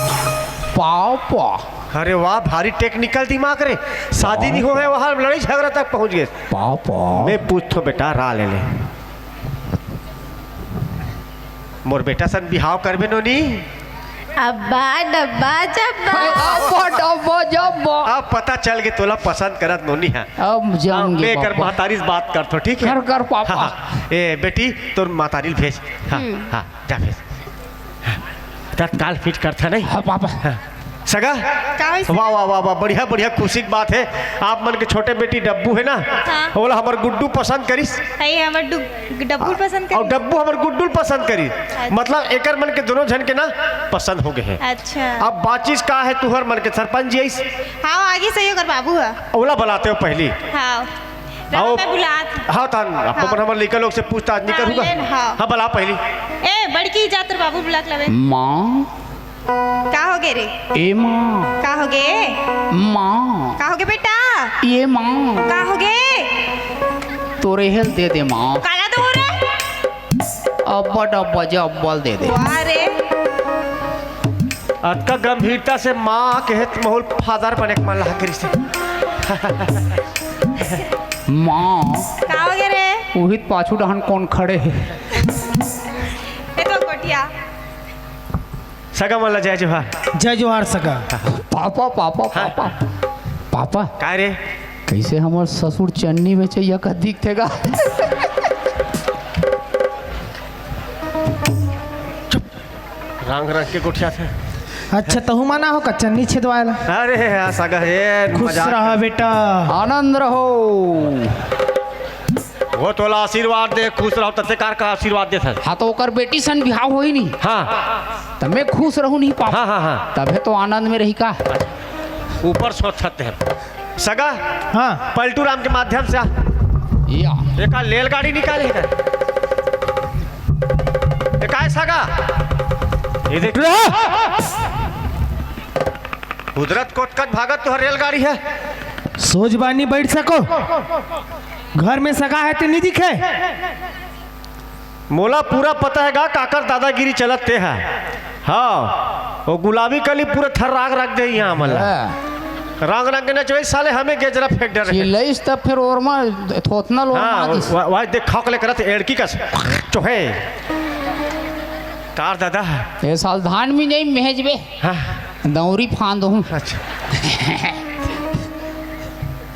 पापा। अरे वाह, भारी technical दिमाग रे। शादी नहीं होहे, वहाँ लड़ाई झगड़ा तक पहुँच गे। पापा। मैं पूछथों बेटा, राय ले ले। मोर बेटा सन बिहाव करबे नोनी? अब्बा डब्बा जब्बा। अब्बा डब्बा जब्बा। अब पता चल गे तोला पसंद करत नोनी हे। अब जान गे मैं कर पापा। महतारी से बात करथों, ठीक हे? कर, कर पापा। हाँ, हाँ। ए बेटी, तोर महतारी ल भेज। हाँ, हम्म। हाँ, जा भेज। हाँ, तत्काल fit करथन, नहीं? हाँ, पापा। हाँ। सगा? का होइस? वाह, वाह, वाह, वाह, बढ़िया, बढ़िया, खुशी के बात हे। आप मन के छोटे बेटी डब्बू हे ना, हाँ। ओला हमर गुड्डू पसंद करिस। हे, हमर डु-, डब्बू पसंद अउ करिस। डब्बू हमर गुड्डू पसंद करिस। अच्छा। मतलब, एकर मन के दोनों झन के ना पसंद हो गे हे। अच्छा। अब बाचिस का हे, तुहर मन के सरपंच जी आइस। हाँ, आगे सही ओकर बाबू हे। ओला बलाते हो पहली। हाँ। रहो, अउ मैं बुलात हूँ। हाँ, तहन अपन हाँ। हमर लइका लोग से पूछताछ नहीं हाँ, करूँगा। ले न, हाँ। हाँ, बला पहली। ए, बड़की जात बाबू बुला के लावे। माँ। का हो गे रे? ए माँ। का हो गे? माँ। का हो गे बेटा? ये माँ। का हो गे? तोरे हेल दे दे माँ। काला दो रे? अब्बा डब्बा जे अब्बल दे दे। वाह रे। अतका गंभीरता से माँ के हेत महूल फादर बने के मन ला करिस हे। माँ। का हो गे रे? उहित पाछू डहन कोन खड़े हे? ए तो कोठिया। सगा मन ला जय जोहार। जय जोहार सगा। पापा, पापा, हाँ। पापा। पापा। का रे? कैसे हमर ससुर चन्नी बेचैया का दिखथे गा? चुप। रंग रंग के गोठियाथे। अच्छा, तहू माना हो का चन्नी छेदवाए ला? अरे, हाँ, सगा हे, खुश मजाक रहा कर। बेटा। आनंद रहो। वो तोला आशीर्वाद दे, खुश रहो, तते कार का आशीर्वाद देथे। हाँ, तो ओकर बेटी सन बिहाव होही नहीं। हाँ। त मैं खुश रहूँ नहीं पापा। हाँ, हाँ, हाँ। तभे तो आनंद में रही का। ऊपर सोचत हे। सगा, हाँ। पलटू राम के माध्यम से आ। या। एका रेलगाड़ी निकाले हे का? ए, काय सगा? ये देख। कुदरत कोत कत भागत तुहर रेलगाड़ी हे। सोच बानी बैठ सको। घर में सगा हे ते नहीं दिखे। मोला पूरा पता हे गा काकर दादागिरी चलत ते हे। हाँ, वो गुलाबी कली पूरा थर्राक रख दे इहाँ हमन ला। हाँ। रंग रंग के नचवई साले, हमें गेजरा फेंक डरे। चिल्लइस तब फिर ओरमा थोथना लोरमा हाँ, दिस। वा-, वा-, देख खौक ले करत एड़की कस चोहे। कार दादा। ए साल धान मिंजई में हेजबे। हाँ। दौरी फांद हूँ। अच्छा।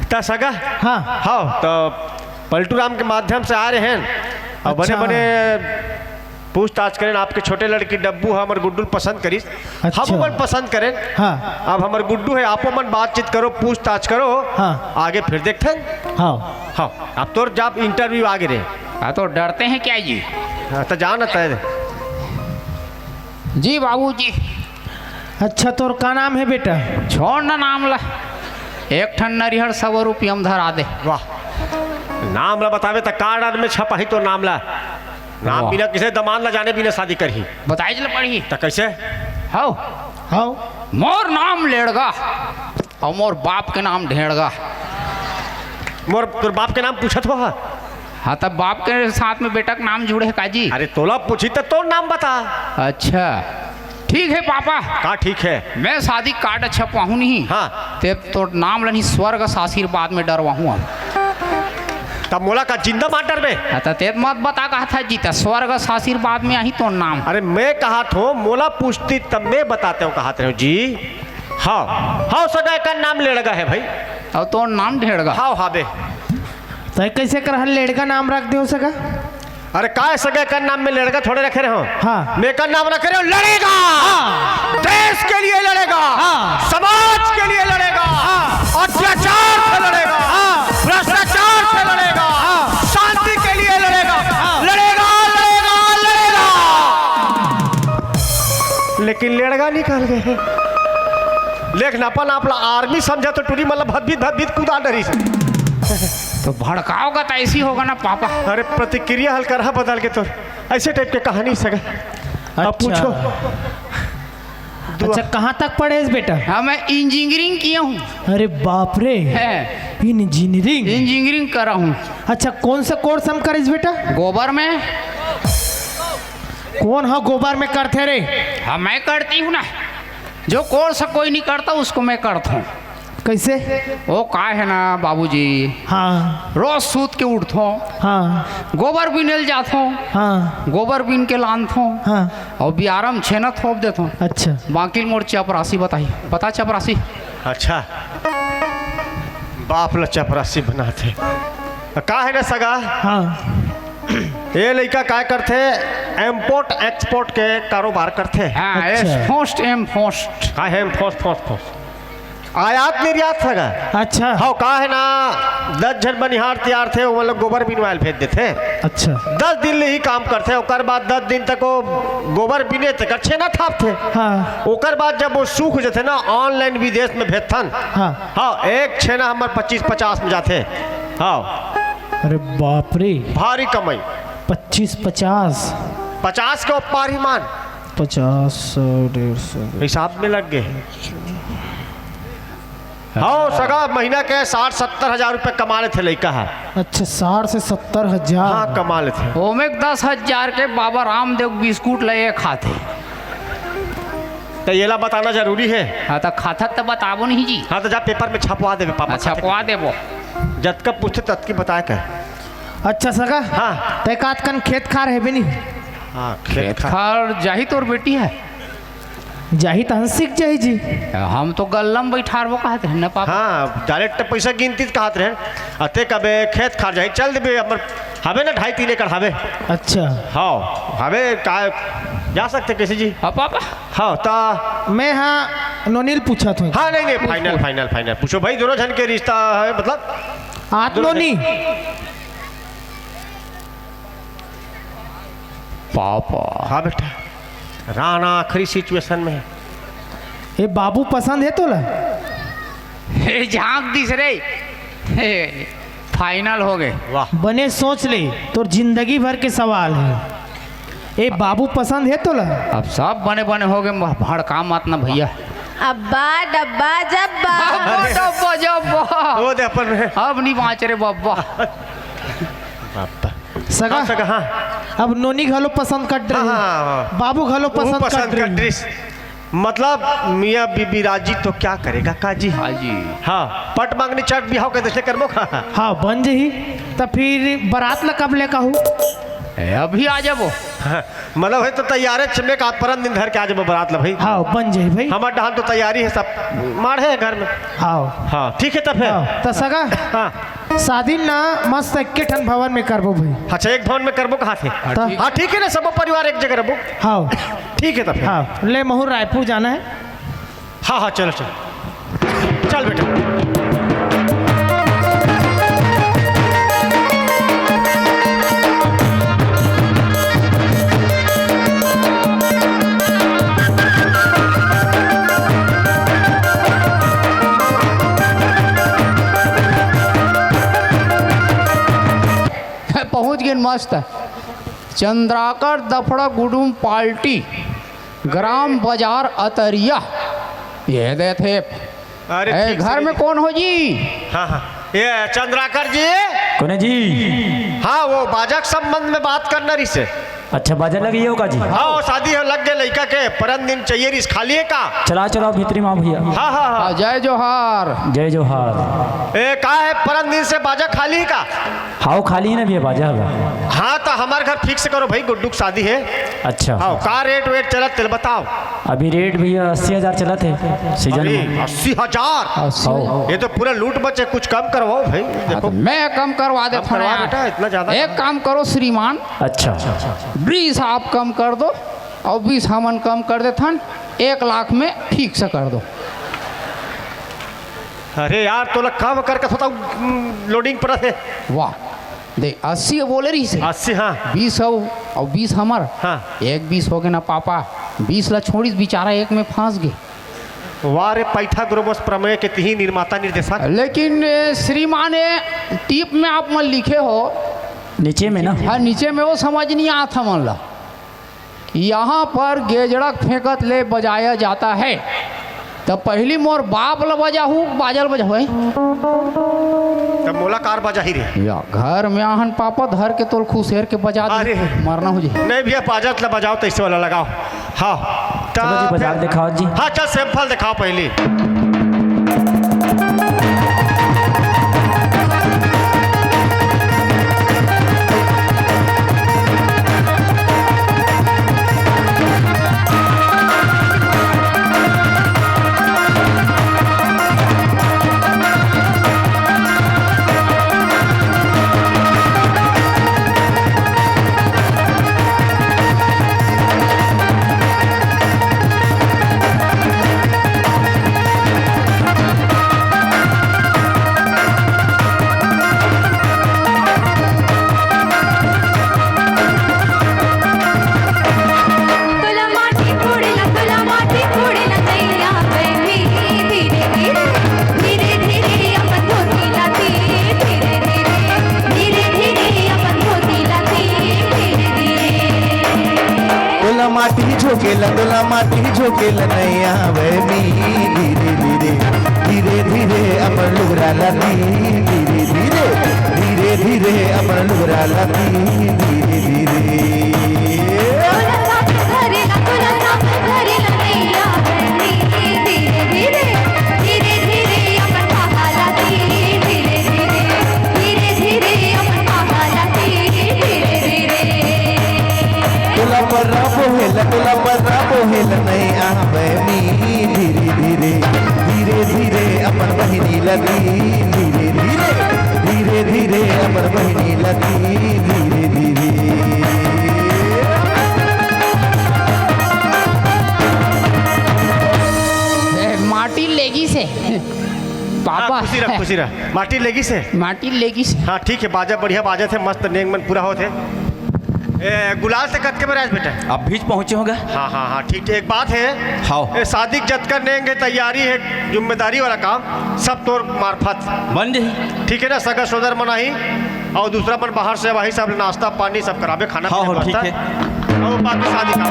त सगा? हाँ। हाँ, त पलटू राम के माध्यम से आ रहे हैं। अब बने अच्छा। बने पूछताछ करें, आपके छोटे लड़की डब्बू ह हमर गुड्डू ल पसंद करिस। अच्छा। हम ओमन पसंद करें। हाँ। अब हमर गुड्डू है, आपो मन बातचीत करो, पूछताछ करो। हाँ। आगे फिर देखथन। हाँ। हाँ, अब तोर जब इंटरव्यू आगे रे। हाँ, तो डरते हैं क्या जी? हाँ, तो जान तय। जी बाबूजी। अच्छा, तोर का नाम है बेटा? छोड़ ना नाम ला। एक ठन नरिहर सौ रुपया में धरा दे। वाह, नाम ला बतावे त कार्ड में छपाही तोर नाम ला। नाम वाह। बिना किसे दमांद ला जाने बिना शादी करही। बताए चल पड़ही। त कैसे? हौ। हौ। मोर नाम लेड़गा अउ मोर बाप के नाम ढेड़गा। मोर, तोर बाप के नाम पूछत हो हा? हाँ, तब बाप के साथ में बेटा के नाम जुड़े है का जी? अरे तोला पूछी त तोर नाम बता। अच्छा, ठीक है पापा। का ठीक है? मैं शादी कार्ड छपवाहूँ नहीं। हाँ। ते तोर नाम ल नहीं स्वर्ग से आशीर्वाद में डरवाहूँ अब। तब मोला का जिंदा मार डरबे? हाँ, त ते मत बता कहा था जी, त स्वर्ग से आशीर्वाद में आही तोर नाम। अरे मैं कहा थो, मोला पूछती तब मैं बताते हूँ, कहा थे जी। हाँ, हाँ सगा, एकर नाम लेड़गा है भाई। अउ तोर नाम ढेड़गा। हाँ, हाँ बे। तय कैसे करहल लेड़गा नाम रख दे सगा? अरे काय सगा, एकर नाम में लेड़गा थोड़े रखे रहे हो। हाँ। मैं एकर नाम रखे रहे हो लड़ेगा। हाँ। देश के लिए लड़ेगा। हाँ। समाज के लिए लड़ेगा। हाँ। अत्याचार से लड़ेगा। हाँ। भ्रष्टाचार से लड़ेगा। हाँ। शांति के लिए लड़ेगा। हाँ। लड़ेगा, लड़ेगा, लड़ेगा। लेकिन लेड़गा निकल गए। लेख नपा नाप ला आर्मी समझा तो टूरी मतलब भदभीत भदभीत कूदा डरी से। तो भड़काओगा तो ऐसी होगा ना पापा। अरे प्रतिक्रिया हल्का रहा बदल के तो ऐसे टाइप के कहानी सगा। अब अच्छा। पूछो। दुआ। अच्छा, कहाँ तक पढ़े इस बेटा? हाँ, मैं इंजीनियरिंग किया हूँ। अरे बाप रे। है। इंजीनियरिंग? इंजीनियरिंग करा हूँ। अच्छा, कौन सा कोर्स हम करिस बेटा? गोबर में। कौन ह गोबर में करथे रे? हाँ, मैं करती हूँ ना। जो कोर्स कोई नहीं करता, उसको मैं करता हूँ। कैसे? वो का है ना बाबूजी, हाँ। रोज सूत के उठथों, हाँ। गोबर बीने ल जाथों, हाँ। गोबर बीन के लानथों, हाँ। अउ बियारा म छेना थोप देथों। अच्छा। बाकी ल मोर चपरासी बताही। बता चपरासी। अच्छा। बाप ल चपरासी बनाथे। का है ना सगा? हाँ। ये लइका काय करथे? इम्पोर्ट एक्सपोर्ट के कारोबार करथे। हाँ, अच्छा। Export import. का है इम्पोर्ट, फोर्ट, फोर्ट? आयात निर्यात सगा। अच्छा। हाँ, का है ना, दस झन बनिहार तैयार थे, वो लोग गोबर बिनवाए ल भेज देथे। अच्छा। दस दिन ले ही काम करथे, ओकर बाद दस दिन तक वो गोबर बिने तेकर छेना थापथे। हाँ। ओकर बाद जब वो सूख जथे ना, ऑनलाइन विदेश में भेजथन। हाँ। हाँ, एक छेना हमर पच्चीस पचास में जाथे। हाँ। अरे बाप रे। भारी कमाई। पच्चीस पचास। पचास के ऊपर ही मान। पचास, सौ, डेढ़ सौ। हिसाब में लग गए। हाँ, सगा महीना के साठ सत्तर हजार रुपये कमा लेथे लइका ह। अच्छा, साठ से सत्तर हजार। हाँ, कमा लेथे। ओमे दस हजार के बाबा रामदेव बिस्कुट ले खाथे। त येला बताना जरूरी है। हाँ, त खाथत त बताबो नहीं जी। हाँ, त जा पेपर में छपवा देबे, पापा हाँ, खाथे छपवा के। देबो। जतका पूछथे ततकी बताए कर। अच्छा सगा, हाँ। तय कात कन खेत खार है बे नहीं? हाँ, खेत खेत खार। खार जाही तोर बेटी है। जाही तहन सीख जाही जी। हम तो गल्ला म बैठारबो कहत रहे न पापा। हाँ, डायरेक्ट पैसा गिनती त कहत रहे। अते कबे खेत खार जाही, चल देबे, हमर हवे ना ढाई तीन एकड़ हवे। अच्छा। हाँ, हवे का, जा सकथे कैसे जी? हाँ पापा। हाँ, ता मैं हाँ नोनी ल पूछत हूँ। हाँ, नहीं, नहीं, फाइनल, फाइनल, फाइनल। पूछो भाई, दोनों झन के रिश्ता है, मतलब, आत दोनों नोनी। झन। पापा। हाँ बेटा, राना आखिरी सिचुएशन में है। ए बाबू पसंद है तोला? हे झांक दिस रे। हे, फाइनल हो गए। वाह। बने सोच ले, तोर जिंदगी भर के सवाल है। ए बाबू पसंद है तोला? अब सब बने बने हो गए, भड़का मत ना भैया। अब्बा डब्बा जब्बा। अब्बा डब्बा जब्बा। वो दे अपन में। अब नहीं बाँच रे बब्बा। बाप। सगा? हाँ, सगा, हाँ। अब नोनी घलो पसंद कर हाँ, रही। हाँ, हाँ। बाबू घलो ओहू पसंद पसंद कर कर रही। रिस। मतलब, मियाँ बीबी राजी तो क्या करेगा काजी? हाँ जी। हाँ, पट मांगनी चट बिहाव के देसे करबो का? हाँ, बन जही। त फिर बारात ला कब ले कहू? ए, अभी आ जाबो। हाँ, मतलब है तो तैयारे छमे का परन दिन धर के आ जाबो बारात ला भाई। हाँ, बन जही भाई। हमर डहान तो तैयारी है, सब माढ़े है घर में। हाँ। हाँ, ठीक है तब फिर। हाँ, त सगा? हाँ। शादी ना मस्त एक्के ठन भवन में करबो भाई। अच्छा, एक भवन में करबो कहा थे? हाँ, त- ठीक। हाँ, ठीक है ना, सब परिवार एक जगह रहबो। हाँ। ठीक है तब फिर। हाँ, ले महू रायपुर जाना है। हाँ, हाँ, चलो, चलो। चल बेटा। पहुंच गेन मस्त। चंद्राकर दफड़ा गुडुम पार्टी, ग्राम बाजार अतरिया। ये दे थे। अरे ए, ठीक से घर में जी। कौन हो जी? हाँ, हाँ। ये चंद्राकर जी। कौन है जी? हाँ, वो बाजा के संबंध में बात करना रही से। अच्छा, बाजा लगी हो का जी? हाँ, वो शादी हो लग गए लड़का के, परन दिन चाहिए रिस, खाली है का? चला, चला, भीतरी माँ भैया। हाँ, हाँ, हाँ। हाँ, जय जोहार। जय जोहार। ए, का है, परन दिन से बाजा खाली है का? हाँ, वो खाली है ना भैया, बाजा हवा। हाँ, तो हमारे घर फिक्स करो भाई, गुड्डू की शादी है। अच्छा। हाँ, का रेट वेट चलत तेल बताओ। अभी रेट भैया अस्सी हजार चलत है सीजन अरे, में। अस्सी हजार? अस्सी। हाँ। ये तो पूरा लूट बचे, कुछ कम करवाओ भाई। हाँ, देखो। तो मैं कम करवा कम देता हूँ करवा यार। बेटा, इतना ज्यादा एक कम। काम करो श्रीमान, अच्छा। बीस आप कम कर दो और बीस हमन कम कर देथन, एक लाख में फिक्स कर दो। अरे यार, तोला कम करके थोड़ा, उम, लोडिंग पड़ा है। वाह, दे, अस्सी बोले रही से। अस्सी, हाँ। बीस हो और बीस हमर। हाँ। एक बीस हो गए ना पापा, बीस ला छोड़िस, बेचारा एक में फंस गए। वाह रे, पैथा ग्रोमस प्रमेय के तिही निर्माता निर्देशक। लेकिन, ए, श्रीमान, ए, टीप में आप मन लिखे हो। नीचे में ना? हाँ, नीचे में वो समझ नहीं आता मन ला। यहाँ पर गेजड़क फेंकत ले बजाया जाता है। तब पहली मोर बाप ल बजाहू, बाजल बजाहू, हैं? तब मोला कार बजाही रे। या, घर में आहन पापा धर के तोल खुसेर के बजा दे। अरे। मरना हो जी। नहीं भैया, बाजत ला बजाओ, तो इसे वाला लगाओ। हाँ। चलो जी, तब बजा के दिखाओ जी। हाँ, चल, सैंपल दिखाओ पहली। तोला माटी कोड़े ला, तोला माटी कोड़े ला नैया बहनी धीरे धीरे, धीरे धीरे अपन धोती ला धीरे धीरे, धीरे धीरे अपन धोती ला धीरे धीरे। तोला माटी झोंकेला, तोला माटी झोंकेला नैया बहनी धीरे धीरे, धीरे धीरे अपन लुगरा ला धीरे धीरे, धीरे धीरे अपन लुगरा ला धीरे धीरे। तोला साथ धरेला, तोला साथ धरेला नैया बहनी धीरे धीरे, धीरे धीरे अपन पहाला धीरे धीरे, धीरे धीरे अपन पहाला धीरे धीरे। तोला पर्रा बोहेला, तोला पर्रा बोहेला नहीं आवे मी धीरे धीरे, धीरे धीरे अपन बहिनी ला दी धीरे धीरे, धीरे धीरे अपन बहिनी ला दी धीरे धीरे। ए, माटी लेगी से। पापा। हाँ, खुशी रह, खुशी रह। माटी लेगी से? माटी लेगी से। हाँ, ठीक है, बाजा बढ़िया बाजत हे, मस्त नेंग मन पूरा होत हे। ए, गुलाल से कतके बराज बेटा? अभी पहुँचे होगा। हाँ, हाँ, हाँ, ठीक, ठीक। एक बात है। हाँ। ए, शादी के जतका नेंग हे, तैयारी हे, जिम्मेदारी वाला काम, सब तोर मार्फत। बन जाही। ठीक है ना, सगा सोदर मन आही। अउ दूसरा मन बाहर से वही सब नाश्ता पानी सब कराबे, खाना हाँ, पीना हाँ, ठीक व्यवस्था। है। अउ बाकी शादी का।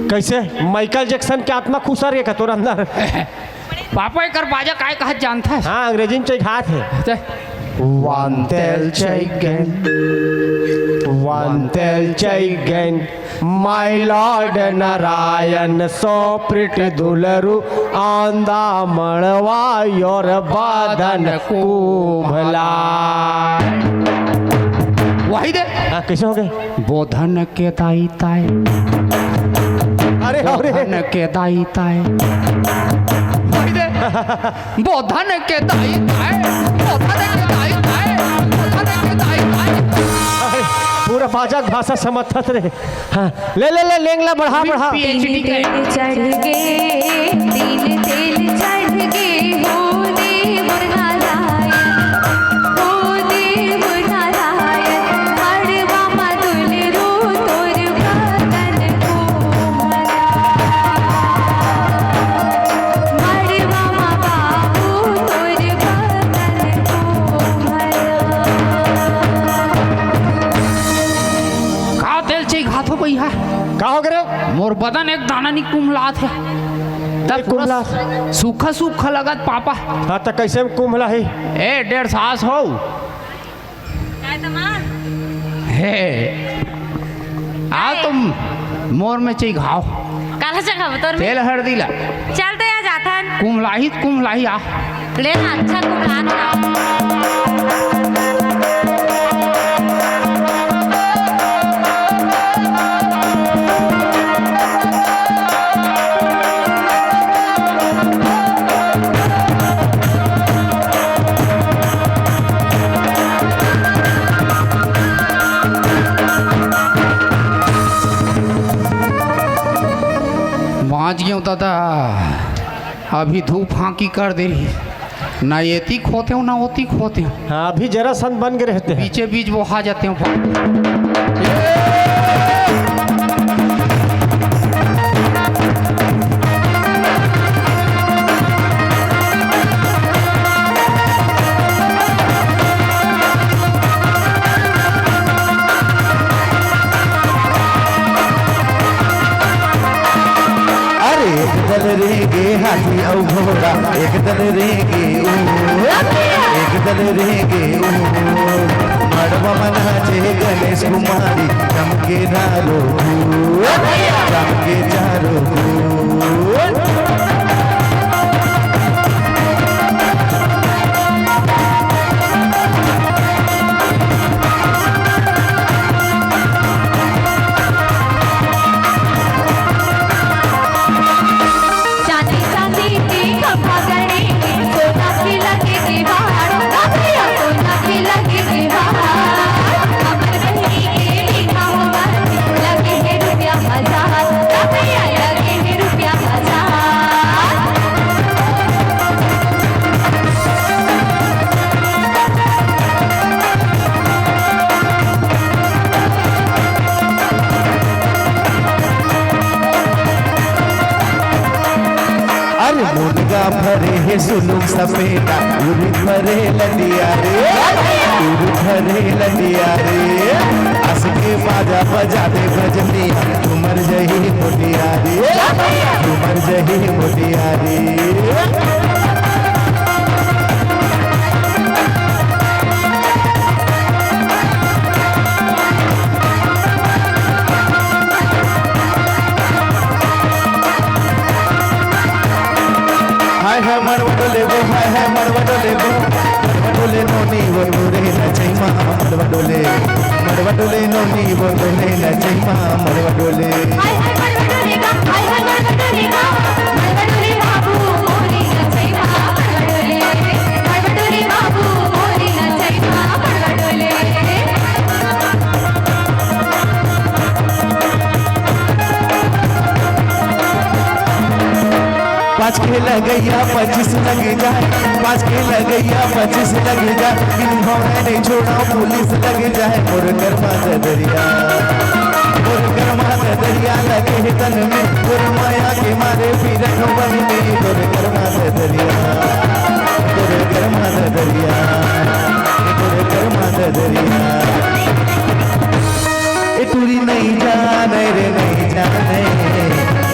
कइसे? माइकल जैक्सन के आत्मा खुसर गे का तोर अंदर? पापा, एकर बाजा काय कहत जानथस? हाँ, अंग्रेजी में चइघात हे। ते? One tail chicken, one tail chicken, my lord Narayan, सो प्रीत दुलरू, आंदा मड़वा, योर बदन कुम्हला। वही दे। हाँ, कइसे हो गे? बोधन के दाई ताय। अरे, अरे। बोधन के दाई ताय। वही दे। बोधन के दाई ताय, बोधन के दाई ताय, बोधन के दाई ताय। अरे, पूरा बाजा के भाषा समझत रे। हाँ, ले, ले, ले, लेंग ला बढ़ा, बढ़ा। पी एच डी करे। तेल चढ़ गे, तीन तेल चढ़ गे, हो देव नारायण, हो देव नारायण, मड़वा मा दुलरू तोर बदन कोमल। मड़वा मा बाबू तोर बदन कोमल। का तेल चइघात हो भैया? का हो गे रे? मोर बदन एक दाना नी कुम्हलात हे। तब पूरा कुम्हलात। सूखा सूखा लगत पापा। हाँ, त कइसे में कुम्हलाही? ए, डेढ़ सास हो। हे, आ तुम मोर में चइघाव। काला चइघाव तोर में? तेल हरदी ला। चल तो या जाथन। कुम्हलाही, कुम्हलाही आ। ले ना, अच्छा कुम्हलात ना। बाँच गेंव दादा, अभी धूप हाँकी कर दे रही, ना एती खोतेंव, ना ओती खोतेंव। हाँ, अभी जरा सन बन के रहते हैं। बीचे बीच वो आ जाते हैं। अरे एक दल रेंगे हाथी अउ घोड़ा, एक दल रेंगे ऊँट, एक दल रेंगे ऊँट। मड़वा म नाचे गणेश कुमारी, चमके चारों ओर, चमके चारों ओर। चांदी चांदी के खंभा गड़े, सोना के लगे दीवार, भैया सोना के लगे दीवार। हमर बहिनी के बिहाव बर लगे हे रुपया हजार, भैया लगे हे रुपया हजार। अरे मुनगा भरे हे सुलुक सफेदा, उरुद भरे लदिया रे, उरुद भरे लदिया रे। असके बाजा बजा दे भजनिया, झूमर जही मोटिया रे, झूमर जही मोटिया रे। हाय हाय मड़वा डोले वो, हाय हाय मड़वा डोले वो, मड़वा डोले नोनी वो तोरे नचई मा, मड़वा डोले, मड़वा डोले नोनी वो तोरे नचई मा, मड़वा डोले। हाय हाय मड़वा डोले गा, हाय हाय मड़वा डोले गा, मड़वा डोले बाबू मोरे नचई मा, मड़वा डोले, मड़वा डोले बाबू मोरे नचई मा, मड़वा डोले। पाँच के लगइया पच्चीस लग जाए, पाँच के लगइया पच्चीस लग जाए, इन भौरे नहीं छोड़ा पुलिस लग जाए। मोर गरमा ददरिया, मोर गरमा ददरिया लगे हे तन में, मोर माया के मारे पीरत बन में। मोर गरमा ददरिया, मोर गरमा ददरिया, मोर गरमा ददरिया। ए टूरी नहीं जाने रे, नहीं जाने।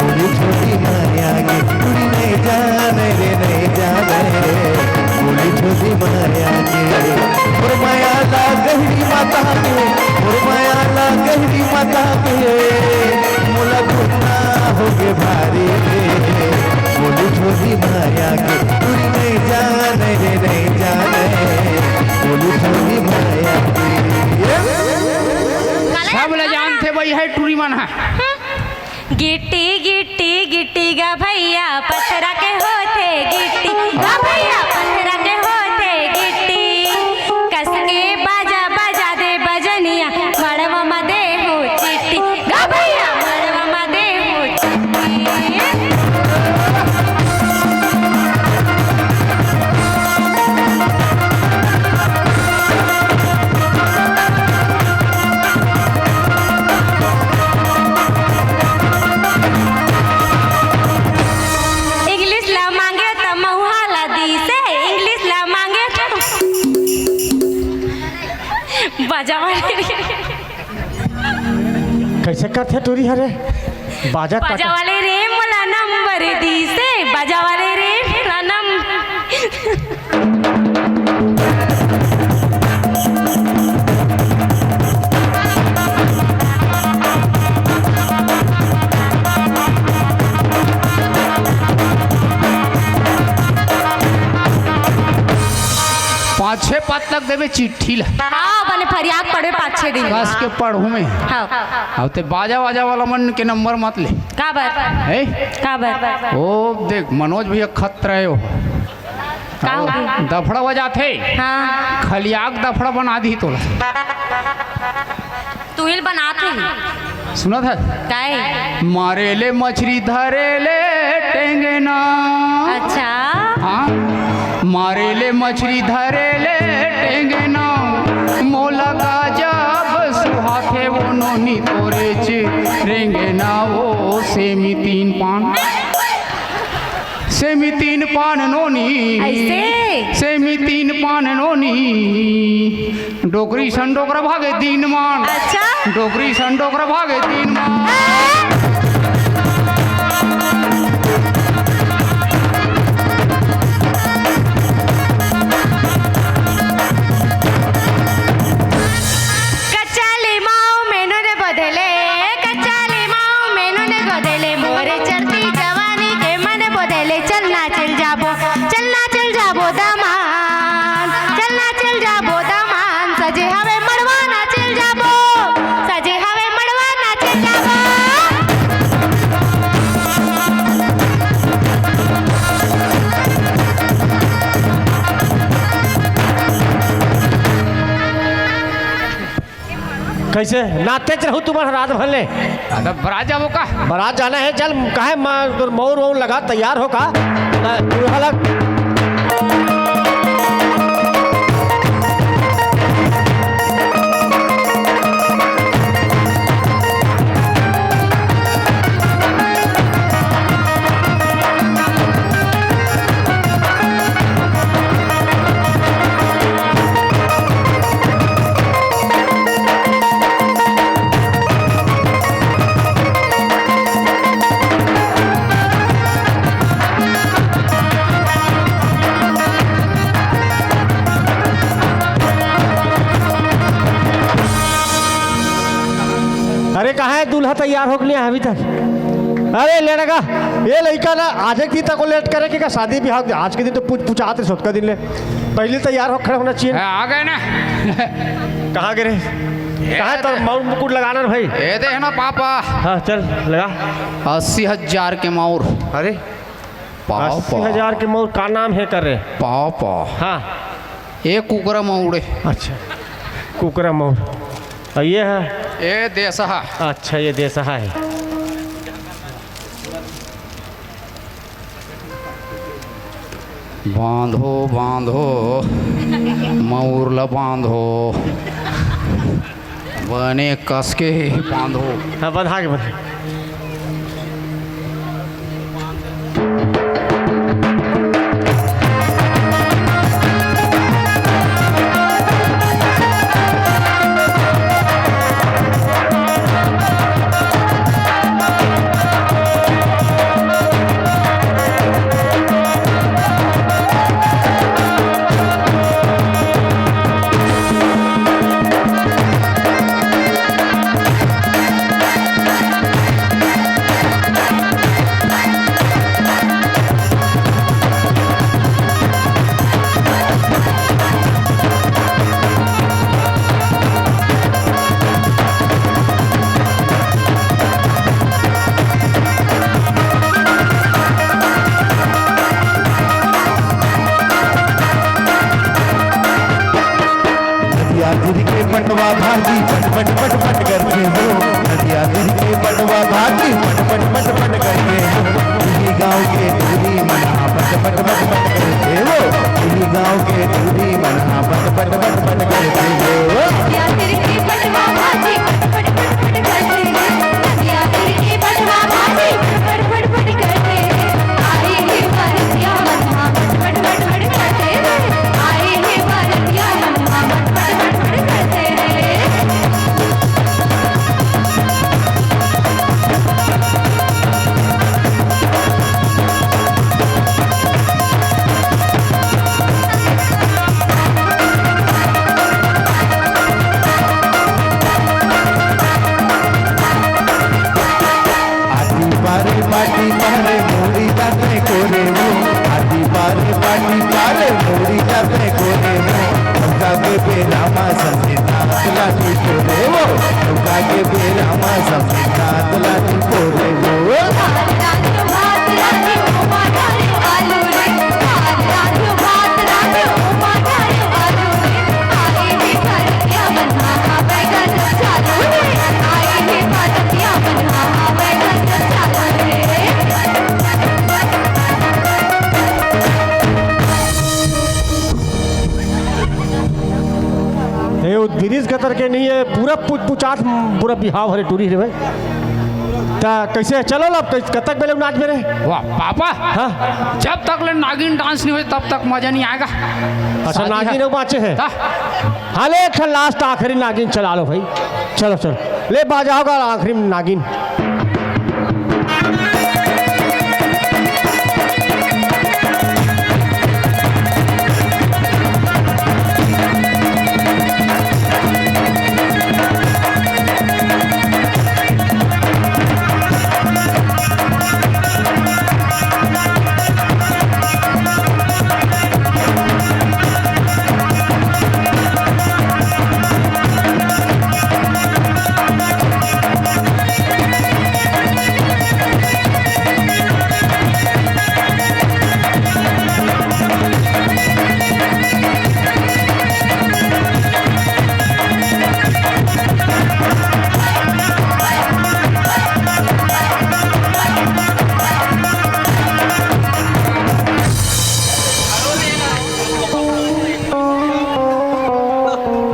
गिट्टी गिट्टी गिट्टी गा भैया, पथरा के होथे गिट्टी। गा भैया, पथरा के होथे गिट्टी। कस के बाजा बजा दे बजनिया, मड़वा म दे हो चिट्टी। गा भैया, मड़वा म दे हो चिट्टी। इंग्लिश ला मांगे त महुआ ला दीसे, इंग्लिश ला मांगे त बाजा वाले। कइसे करथे टूरी हरे? बाजा काटा। बाजा वाले रे मोला नंबर दीसे, बाजा वाले रे मोला नंबर। पाँच छः पात तक देबे चिट्ठी ला। हाँ, बने फरियाद पढ़े पाँच छः दिन। कस के पढ़हूँ मैं। हाँ। अब ते बाजा वाजा वाला मन के नंबर मत ले। काबर? हैं? काबर? ओ देख, मनोज भैया खतरा हे ओ। का हो गे? दफड़ा बजाथे। हाँ। खलियाक दफड़ा बना दी तोला। तुहिल बनात हे। सुनत हस? काय? मारे ले मछरी धरे ले टेंगना। अच्छा। हाँ। मारे ले मछरी धरे ले टेंगना। मोला गजब सुहाथे वो नोनी तोरे च रेंगना वो सेमी तीन पान। सेमी तीन पान नोनी। अइसे? सेमी तीन पान नोनी। डोकरी सन डोकरा भागे दीन मान। अच्छा। डोकरी सन डोकरा भागे दीन मान। कच्चा लिमाऊ में नून बोधले, कच्चा लिमाऊ में नून बोधले, मोरे चढ़ती जवानी के मन बोधले। चल ना चल जाबो, चल ना चल जाबो दामान, चल ना चल जाबो दामान, सजे हवे मड़वा ना चल जाबो, सजे हवे मड़वा ना चल जाबो। कइसे नाचतेच रहू तुमन रात भर ले? अरे बरात जाबो का? बरात जाना हे, चल। काहे मा-, तोर मउर वउर लगा, तैयार हो का? ना, दूल्हा लग। अरे, कहाँ हे दूल्हा, तैयार होके नहीं आया अभी तक? अरे, लेड़गा, ये लइका ना आज एक दिन तक को लेट करे के का शादी बिहाव, आज के दिन तो पूछ, पूछात रहे, सोतका दिन ले। पहले तैयार हो, खड़े होना चाहिए। हाँ, आ गए ना। कहाँ गिरे? कहाँ हे तोर मउर मुकुट लगाना रे भाई? ये दे हे ना पापा। हाँ, चल, लगा। अस्सी हजार के मउर। अरे, पाव, अस्सी हजार के मउर का नाम हे करे? पाव, पाव। हाँ। ये कुकरा मउर हे। अच्छा, कुकरा मउर। अउ ये हे? ये देसहा। अच्छा, ये देसहा हे। बांधो, बांधो, मउर ला बांधो, बने कस के बांधो। हाँ, बंधा के, बंधा के। बेरा मा सबके दांत ला टिपोरे वो, लुका के बेरा मा सबके दांत ला टिपोरे वो। ए, वो गिरीश गतर के नहीं है, पूरा पुच-, पुचात, पूरा बिहाव हरे टूरी रे भाई। ता कैसे चलो ला, कै-, कतक बेले नाच मेरे? वाह, पापा। हाँ। जब तक ले नागिन डांस नहीं होय, तब तक मजा नहीं आएगा। अच्छा, शादी नागिन है। लोग बाँचे हैं। हाँ। हाँ, ले, एक ठन लास्ट आखिरी नागिन चला लो भाई। चलो, चलो। ले, बाजाओगा आखिरी में नागिन।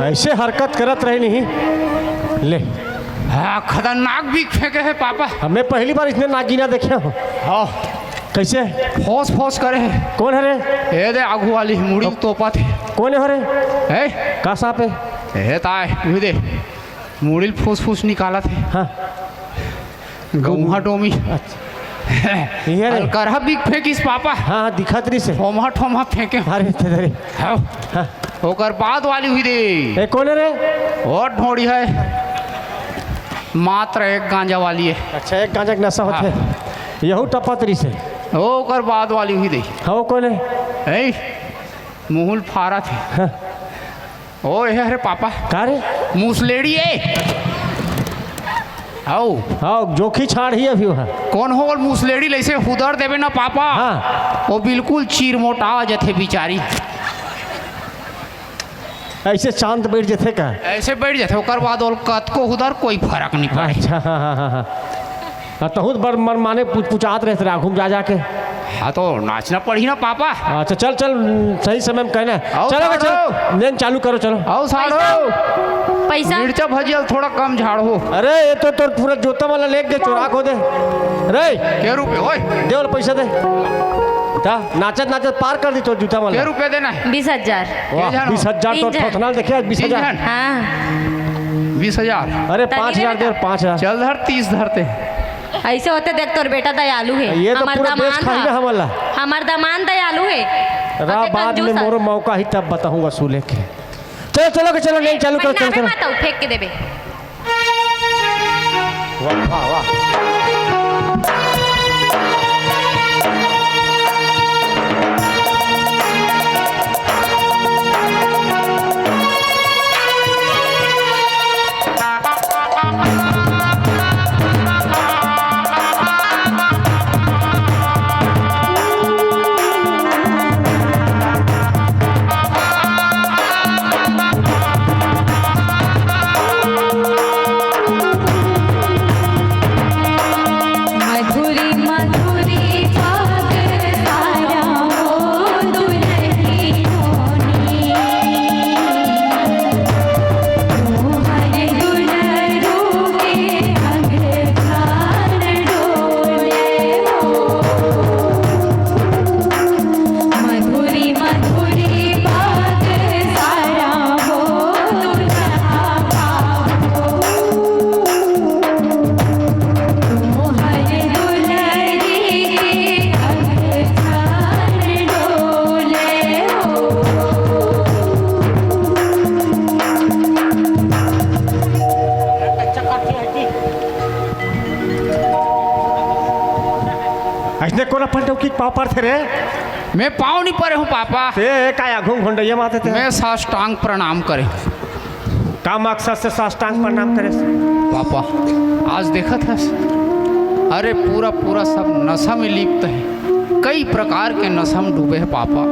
ऐसे हरकत करत रहे नहीं। ले। हाँ, खतरनाक बिग फेंके है पापा। हमें पहली बार इसने नागिना देखे हो। हाँ। कैसे? फोस फोस करे है। कौन है रे? ए दे आगू वाली मुड़ी तोपत है। कौन है रे? ए? का सांप है? ए ताय, उही दे। मुड़ी ल फूस फूस निकालत है। हाँ। गौहा डोमी। अच्छा। ये रे। अलकरहा बिग फेंकिस पापा। हाँ, हाँ, दिखत रहिस हे। ठोमहा ठोमहा फेंके। अरे, ते दे रे। हाँ। हाँ। ओकर बाद वाली हुई दे। ए, कोन रे? ओ ढोड़ी है। मात्र एक गांजा वाली है। अच्छा, एक गांजा के नशा होथे। हाँ। यहू टपत रहिस हे। ओ, ओकर बाद वाली हुई दे। हाँ, वो कोन है? ए, मुहुल फारत है। हाँ। ओ, ए हरे पापा। का रे? मुसलेड़ी ए। आओ। आओ, जोखी छाड़ ही अभी वहाँ। कोन हो वो मुसलेड़ी लइसे हुदर देबे ना पापा। हाँ। वो बिल्कुल चिरमोटा जथे बिचारी। ऐसे शांत बैठ जथे का? ऐसे बैठ जथे, ओकर बाद ओल कतको हुदर कोई फरक नहीं पड़े। अच्छा, हाँ, हाँ, हाँ, हाँ। हाँ, तहूँ त बड़ मनमाने पुच-, पुचात रहत रहे, आघू में जा, जा के। हाँ, तो नाचना पड़ही ना, पापा। अच्छा, चल, चल, सही समय में कहना। आओ, चलो बे, चलो। नेन चालू करो, चलो। आओ, साढ़ो। पैसा? मिर्चा भजिया थोड़ा कम झाड़ हो। अरे, ये तो तोर पूरा जूता वाला लेके चोरा को दे। रे। के रुपये, ओए? दे वाला पैसा दे। ता, नाचत, नाचत पार कर दी तोर जूता वाला। के रुपये देना है? बीस हजार। वाह, के झाड़ हो? बीस हजार तो तीन झाड़। थोथना देखे, आज बीस हजार। तीन झाड़। हाँ। बीस हजार। अरे, तनी पाँच हजार दे, पाँच हजार। चल धर, तीस धरते। ऐसे होते देख, तोर बेटा दयालु हे। ये तो हमर पूरा देश दमांद खाई ह। ना हमला। हमर दमांद दयालु हे। रा अते बाद में कंजूस ह। मोरो मौका ही तब बताहूँ वसूले के। चलो, चलो के चलो, नहीं चालू करो, चलो, पहनावे चलो। मत आऊ, फेंक के देबे। वाह, वाह, वाह। अइसने कोन अपन डौकी के पाँव परथे रे? मैं पाँव नहीं परे हूँ पापा। ते काय आघू घोंडइया माते ते? मैं साष्टांग प्रणाम करे। का मकसद से साष्टांग प्रणाम करे? पापा, आज देखत हस, अरे पूरा पूरा सब नशा में लिप्त है, कई प्रकार के नशा में डूबे है पापा।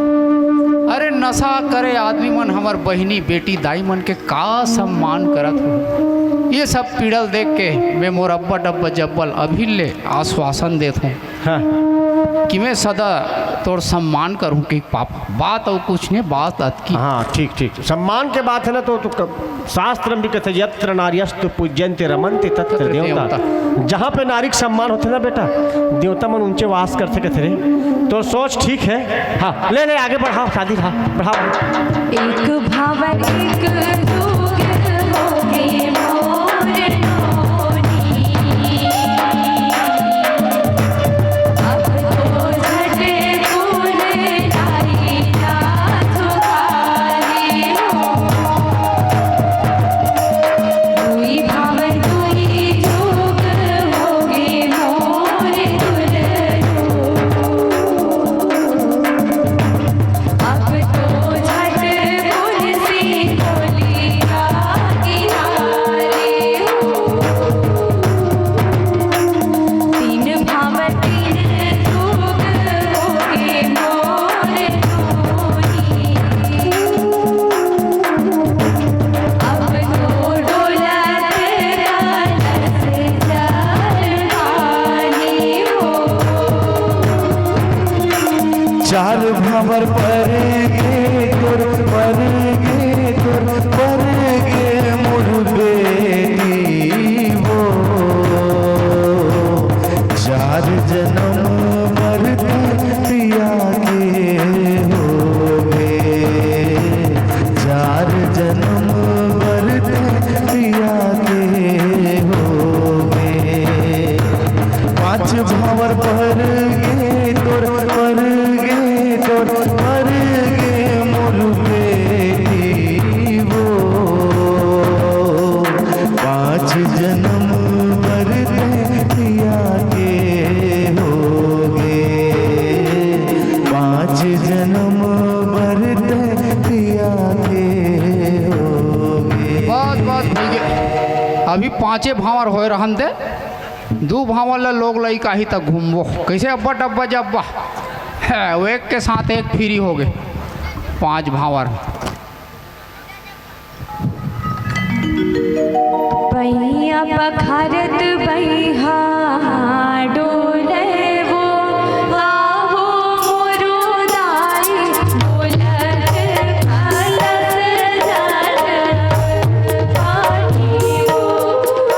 अरे नशा करे आदमी मन हमर बहिनी, बेटी, दाई मन के का सम्मान करत हो। ये सब पीड़ल देख के मैं मोर अब्बा डब्बा जब्बल अभी ले आश्वासन देत हूँ हाँ। कि मैं सदा तोर सम्मान करूँ कि पापा, बात अउ कुछ नहीं, बात अतकी। हाँ, ठीक, ठीक। सम्मान के बात है ना, तो, तो क-, शास्त्र में भी कहते, "यत्र नार्यस्तु पूज्यन्ते रमन्ते तत्र तत्र देवता।" देवता। जहाँ पे नारी के सम्मान होथे ना बेटा, देवता मन ऊंचे वास करथे कहथे रे। तो सोच ठीक है। हाँ, ले, ले, आगे बढ़ाओ, शादी, हाँ, बढ़ाओ। एक भाव एक जोग होगे मोर नोनी। अब तो झट कुल लाई जा झुकाए हो। दुई भाव दुई जोग होगे मोर दुलरो। अब तो झट कुल से कोलिया किनारे हो। तीन भाव तीन जोग होगे मोर नोनी। अब तो डोलत कलश चार भावर परगे तोर, परगे तोर, परगे मोर बेटी वो। चार जनम बर पिया के होगे, चार जनम बर पिया के होगे। पाँच भावर परगे तोर, परगे तोर, परगे मोर बेटी वो। पाँच जनम बर तैं पिया के होगे, पाँच जनम बर तैं पिया के होगे। बस, बस, भैया, अभी पाँचे भांवर होए रहन दे। दू भांवर ला लोग लइका ही तक घूमबो। कैसे अब्बा डब्बा जब्बा? है, वो एक के साथ एक फ्री होगे। पाँच भांवर। पैया पखारत बइहा डोले वो, आहो मोरो दाई, डोलत कलश जल पानी वो,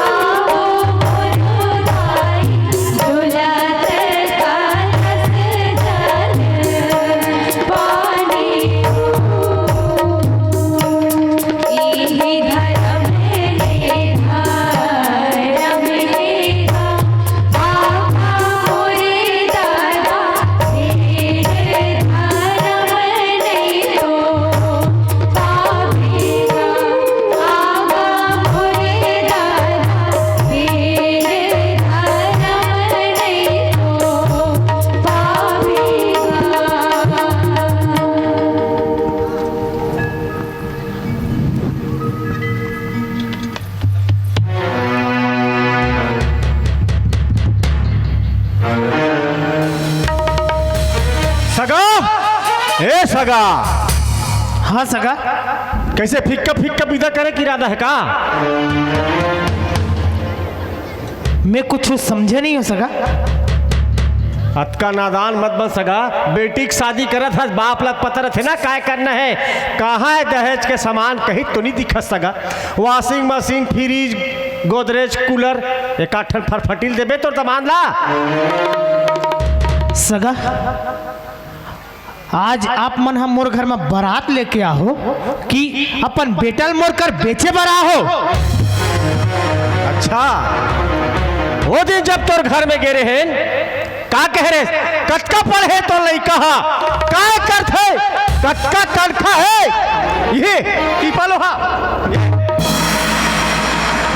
आहो मोरो दाई, डोलत कलश जल पानी वो। सगा, ए सगा। हाँ सगा। कैसे फिक्का फिक्का विदा करे के इरादा है का? मैं कुछ समझे नहीं हो सगा। अतका नादान मत बन सगा। बेटी के शादी करत हस, बाप ला पता रथे ना काय करना है। कहाँ है दहेज के सामान, कहीं तो नहीं दिखत सगा। Washing machine, fridge, Godrej, cooler, एक आठ ठन फरफटील देबे तोर दमांद ला। सगा, आज आप मन ह मोर घर म बरात लेके आहो कि अपन बेटा ल मोर कर बेचे बर आहो? अच्छा, वो दिन जब तोर घर में गे रहेन, का कहे रे? कतका पढ़े तोर लइका ह? काय करथे? कतका तनखा हे? ये टीपा लोहा।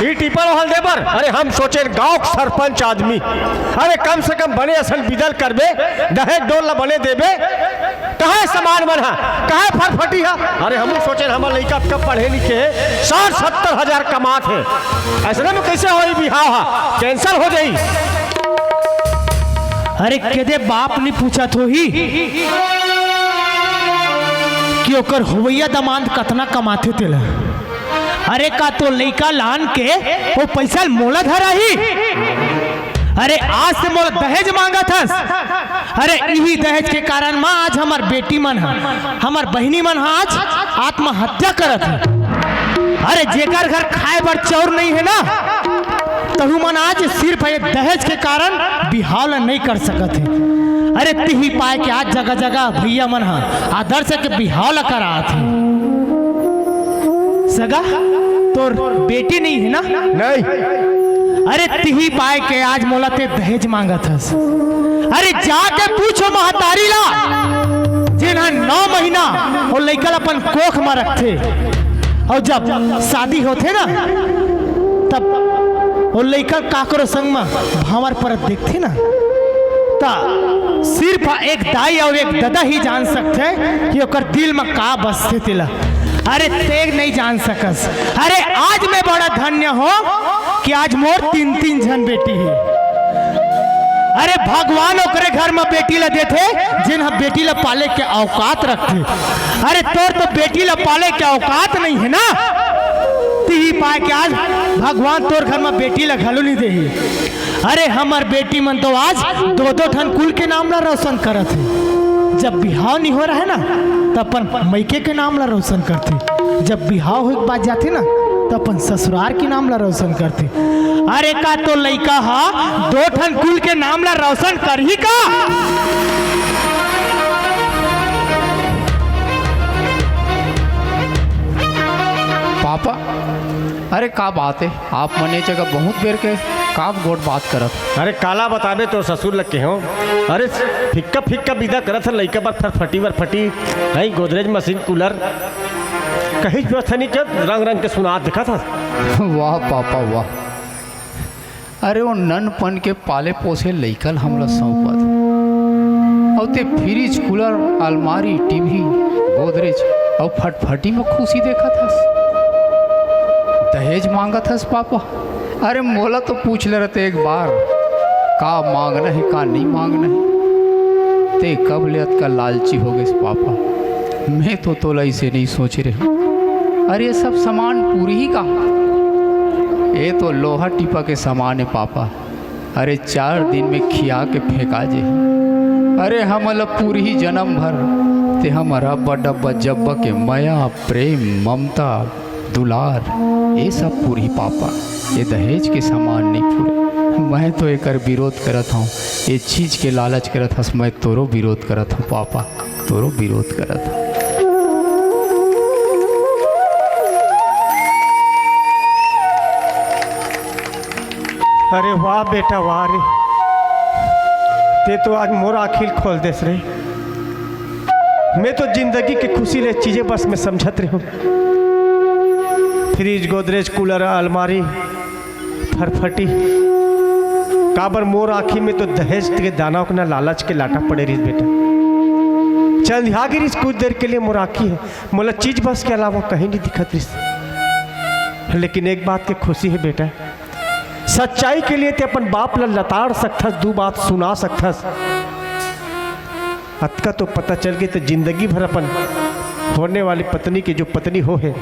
ई टीपा ल हल दे बर? अरे हम सोचेन गांव के सरपंच आदमी, अरे कम से कम बने असन बिदा ल करबे, दहेज डोर ल बने देबे। कहां हे सामान मन ह, कहां हे फरफटी ह? अरे हमू सोचेन हमर लइका कब पढ़े लिखे हे, साठ सत्तर हजार कमात हे, अइसने में कइसे होही बिहाव ह, cancel हो जाही। अरे केदे बाप नी पूछत होही कि ओकर होवइया दमांद कतना कमाथे तेला। अरे का तोर लइका लान के ओ पइसा ल मोला धराही? अरे आज से मोला दहेज मांगत हस। अरे इही दहेज के कारण म आज हमर बेटी मन ह, हमर बहिनी मन ह आज आत्महत्या करत हे। अरे जेकर घर खाए बर चाउर नइ हे ना, तहू मन आज सिर्फ ये दहेज के कारण बिहाव ल नइ कर सकत हे। अरे तिही पाय के आज जगह जगह भइया मन ह आदर्श के बिहाव ल करात हे। सगा, तोर बेटी नइ हे ना? नहीं। अरे तिही पाय के आज मोला ते दहेज मांगत हस। अरे जाके पूछो महतारी ला, जेन ह नौ महीना ओ लइका ल अपन कोख म रखथे, अउ जब शादी होथे ना, तब ओ लइका काकरो संग म भांवर परत देखथे ना, त सिर्फ एक दाई अउ एक ददा ही जान सकथे कि ओकर दिल म का बसथे तेला। अरे ते नइ जान सकस। अरे आज मैं बड़ा धन्य हों कि आज मोर तीन तीन झन बेटी हे। अरे भगवान ओकरे घर म बेटी ल देथे, जेन ह बेटी ल पाले के औकात रखथे। अरे तोर तो बेटी ल पाले के औकात नइ हे ना, तिही पाय के आज भगवान तोर घर म बेटी ल घलो नइ देही। अरे हमर बेटी मन तो आज दो दो ठन कुल के नाम ला रोशन करत हे। जब बिहाव नइ हो रहे ना, त अपन मइके के नाम ला रोशन करथे। जब बिहाव होए के बाद जाथे ना, त अपन ससुरार के नाम ला रोशन करथे। अरे का तो लइका ह दो ठन कुल के नाम ला रोशन करही का? पापा, अरे का बात हे, आप मन ए जगह बहुत बेर के काम गोठ बात करत। अरे काला बताबे तोर ससुर ल केहेंव। अरे फिक्का फिक्का बिदा करत हे लइका बर फरफटी वरफटी, हई गोदरेज मशीन कूलर, कहीं व्यवस्था नइ कर, रंग रंग के सुनात देखत हस। वाह पापा वाह, अरे ओ ननपन के पाले पोसे लइका ल हमला सौंपत, अउ ते फ्रिज, कूलर, अलमारी, टीवी, गोदरेज अउ फटफटी म खुशी देखत हस। दहेज मांगत हस पापा? अरे मोला तो पूछ ले रहते एक बार, का मांगना हे का नइ मांगना हे। ते कब ले अतका लालची हो गेस पापा? मैं तो तोला अइसे नइ सोचे रहेंव। अरे ये सब सामान पूरही का? ये तो लोहा टीपा के सामान हे पापा। अरे चार दिन में खिया के फेंका जे। अरे हमन ल पूरही जनम भर ते हमर अब्बा डब्बा जब्बा के मया, प्रेम, ममता, दुलार, ये सब पूरही पापा। ये दहेज के सामान नइ पूरे। मैं तो एकर विरोध करत हंव, ये चीज के लालच करत हस, मैं तोरो विरोध करत हंव पापा। तोरो विरोध करत हंव। अरे वाह बेटा वाह रे, ते तो आज मोर आँखी ल खोल देस रे। मैं तो जिंदगी के खुशी ले चीजें बस में समझत रहेंव। फ्रिज, गोदरेज, कूलर, अलमारी, फरफटी, काबर मोर आँखी में तो दहेज के दाना ओकना लालच के लाटा पड़े रहिस बेटा। चंधिया गिरिस कुछ देर के लिए मोर आँखी ह, मोला चीज बस के अलावा कहीं नइ दिखत रहिस। लेकिन एक बात के खुशी हे बेटा, सच्चाई के लिए ते अपन बाप ल लताड़ सकथस, दू बात सुना सकथस। अतका तो पता चल गे, त जिंदगी भर अपन होने वाली पत्नी के, जो पत्नी हो हे,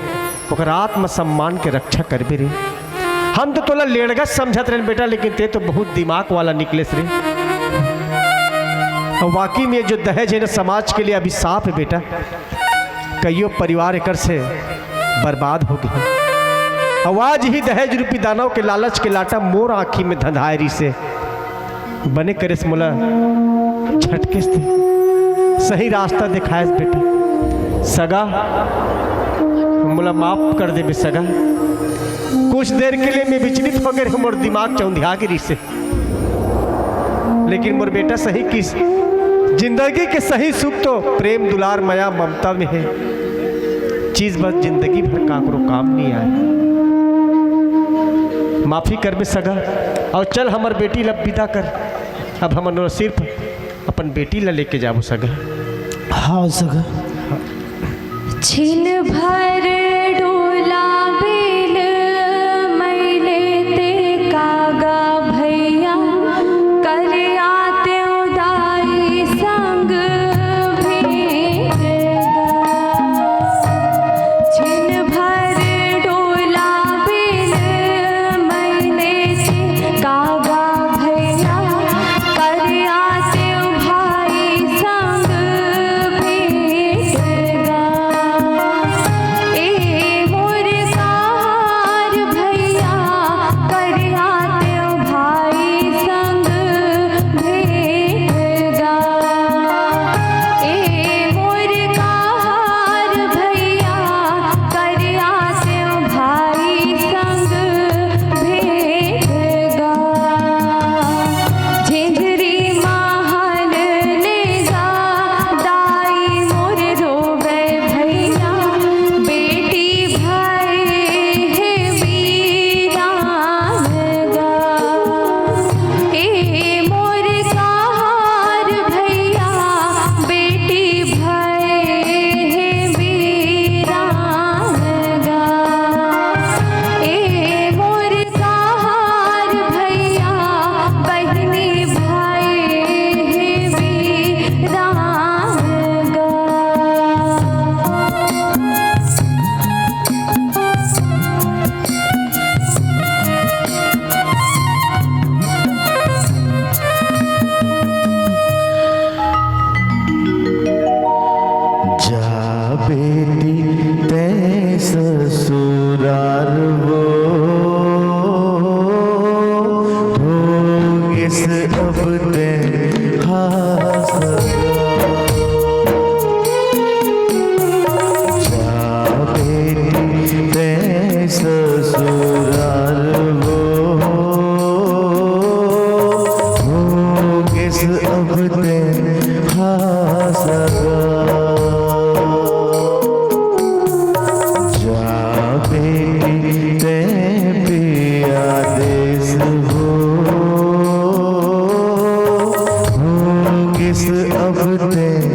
ओकर आत्मसम्मान के रक्षा करबे रे। हम तो तोला लेड़गस समझत रहेन बेटा, लेकिन ते तो बहुत दिमाग वाला निकलेस रे। अउ वाकई में जो दहेज हे ना, समाज के लिए अभिशाप हे बेटा। कइयो परिवार एकर से बर्बाद हो गे। अउ आज ही दहेज रूपी दानव के लालच के लाटा मोर आँखी में धंधाए रिहिसे। बने करेस मोला झटकेस ते, सही रास्ता देखाएस बेटा। सगा, मोला माफ कर देबे सगा। कुछ देर के लिए मैं विचलित हो गे रहेंव, मोर दिमाग चौंधिया गे रिहिसे। लेकिन मोर बेटा सही किस, जिंदगी के सही सुख तो प्रेम, दुलार, मया, ममता में हे। चीज बस जिंदगी भर काकरो काम नइ आय। माफी करबे सगा, अउ चल हमर बेटी ला बिदा कर। अब हमन सिर्फ अपन बेटी ला लेके जाबो सगा। हाँ सगा। छिन भर डोला बेल मइले ते कागा भैया, कर आते दाई संग भेंट गा। छिन भर डोला बेल मइले ते कागा भैया, कर आते भाई संग भेंट गा। ए मोर कार भैया, कर आते भाई संग भेंट गा। ए मोर कार भैया, कर आते भाई संग भेंट गा। झिंझरी महल ले जा, दाई मोर रोवे भैया, बेटी भय हे वीरान गा। ए मोर कार भैया, बेटी भय हे वीरान गा। ए मोर कार भैया, बहिनी भय हे वीरान गा। जा बेटी तैं ससुराल वो, होंगेस अब तैं हासगा। जा बेटी तैं ससुराल वो, होंगेस अब तैं हासगा। जा बेटी तैं पिया देस वो, होंगेस अब तैं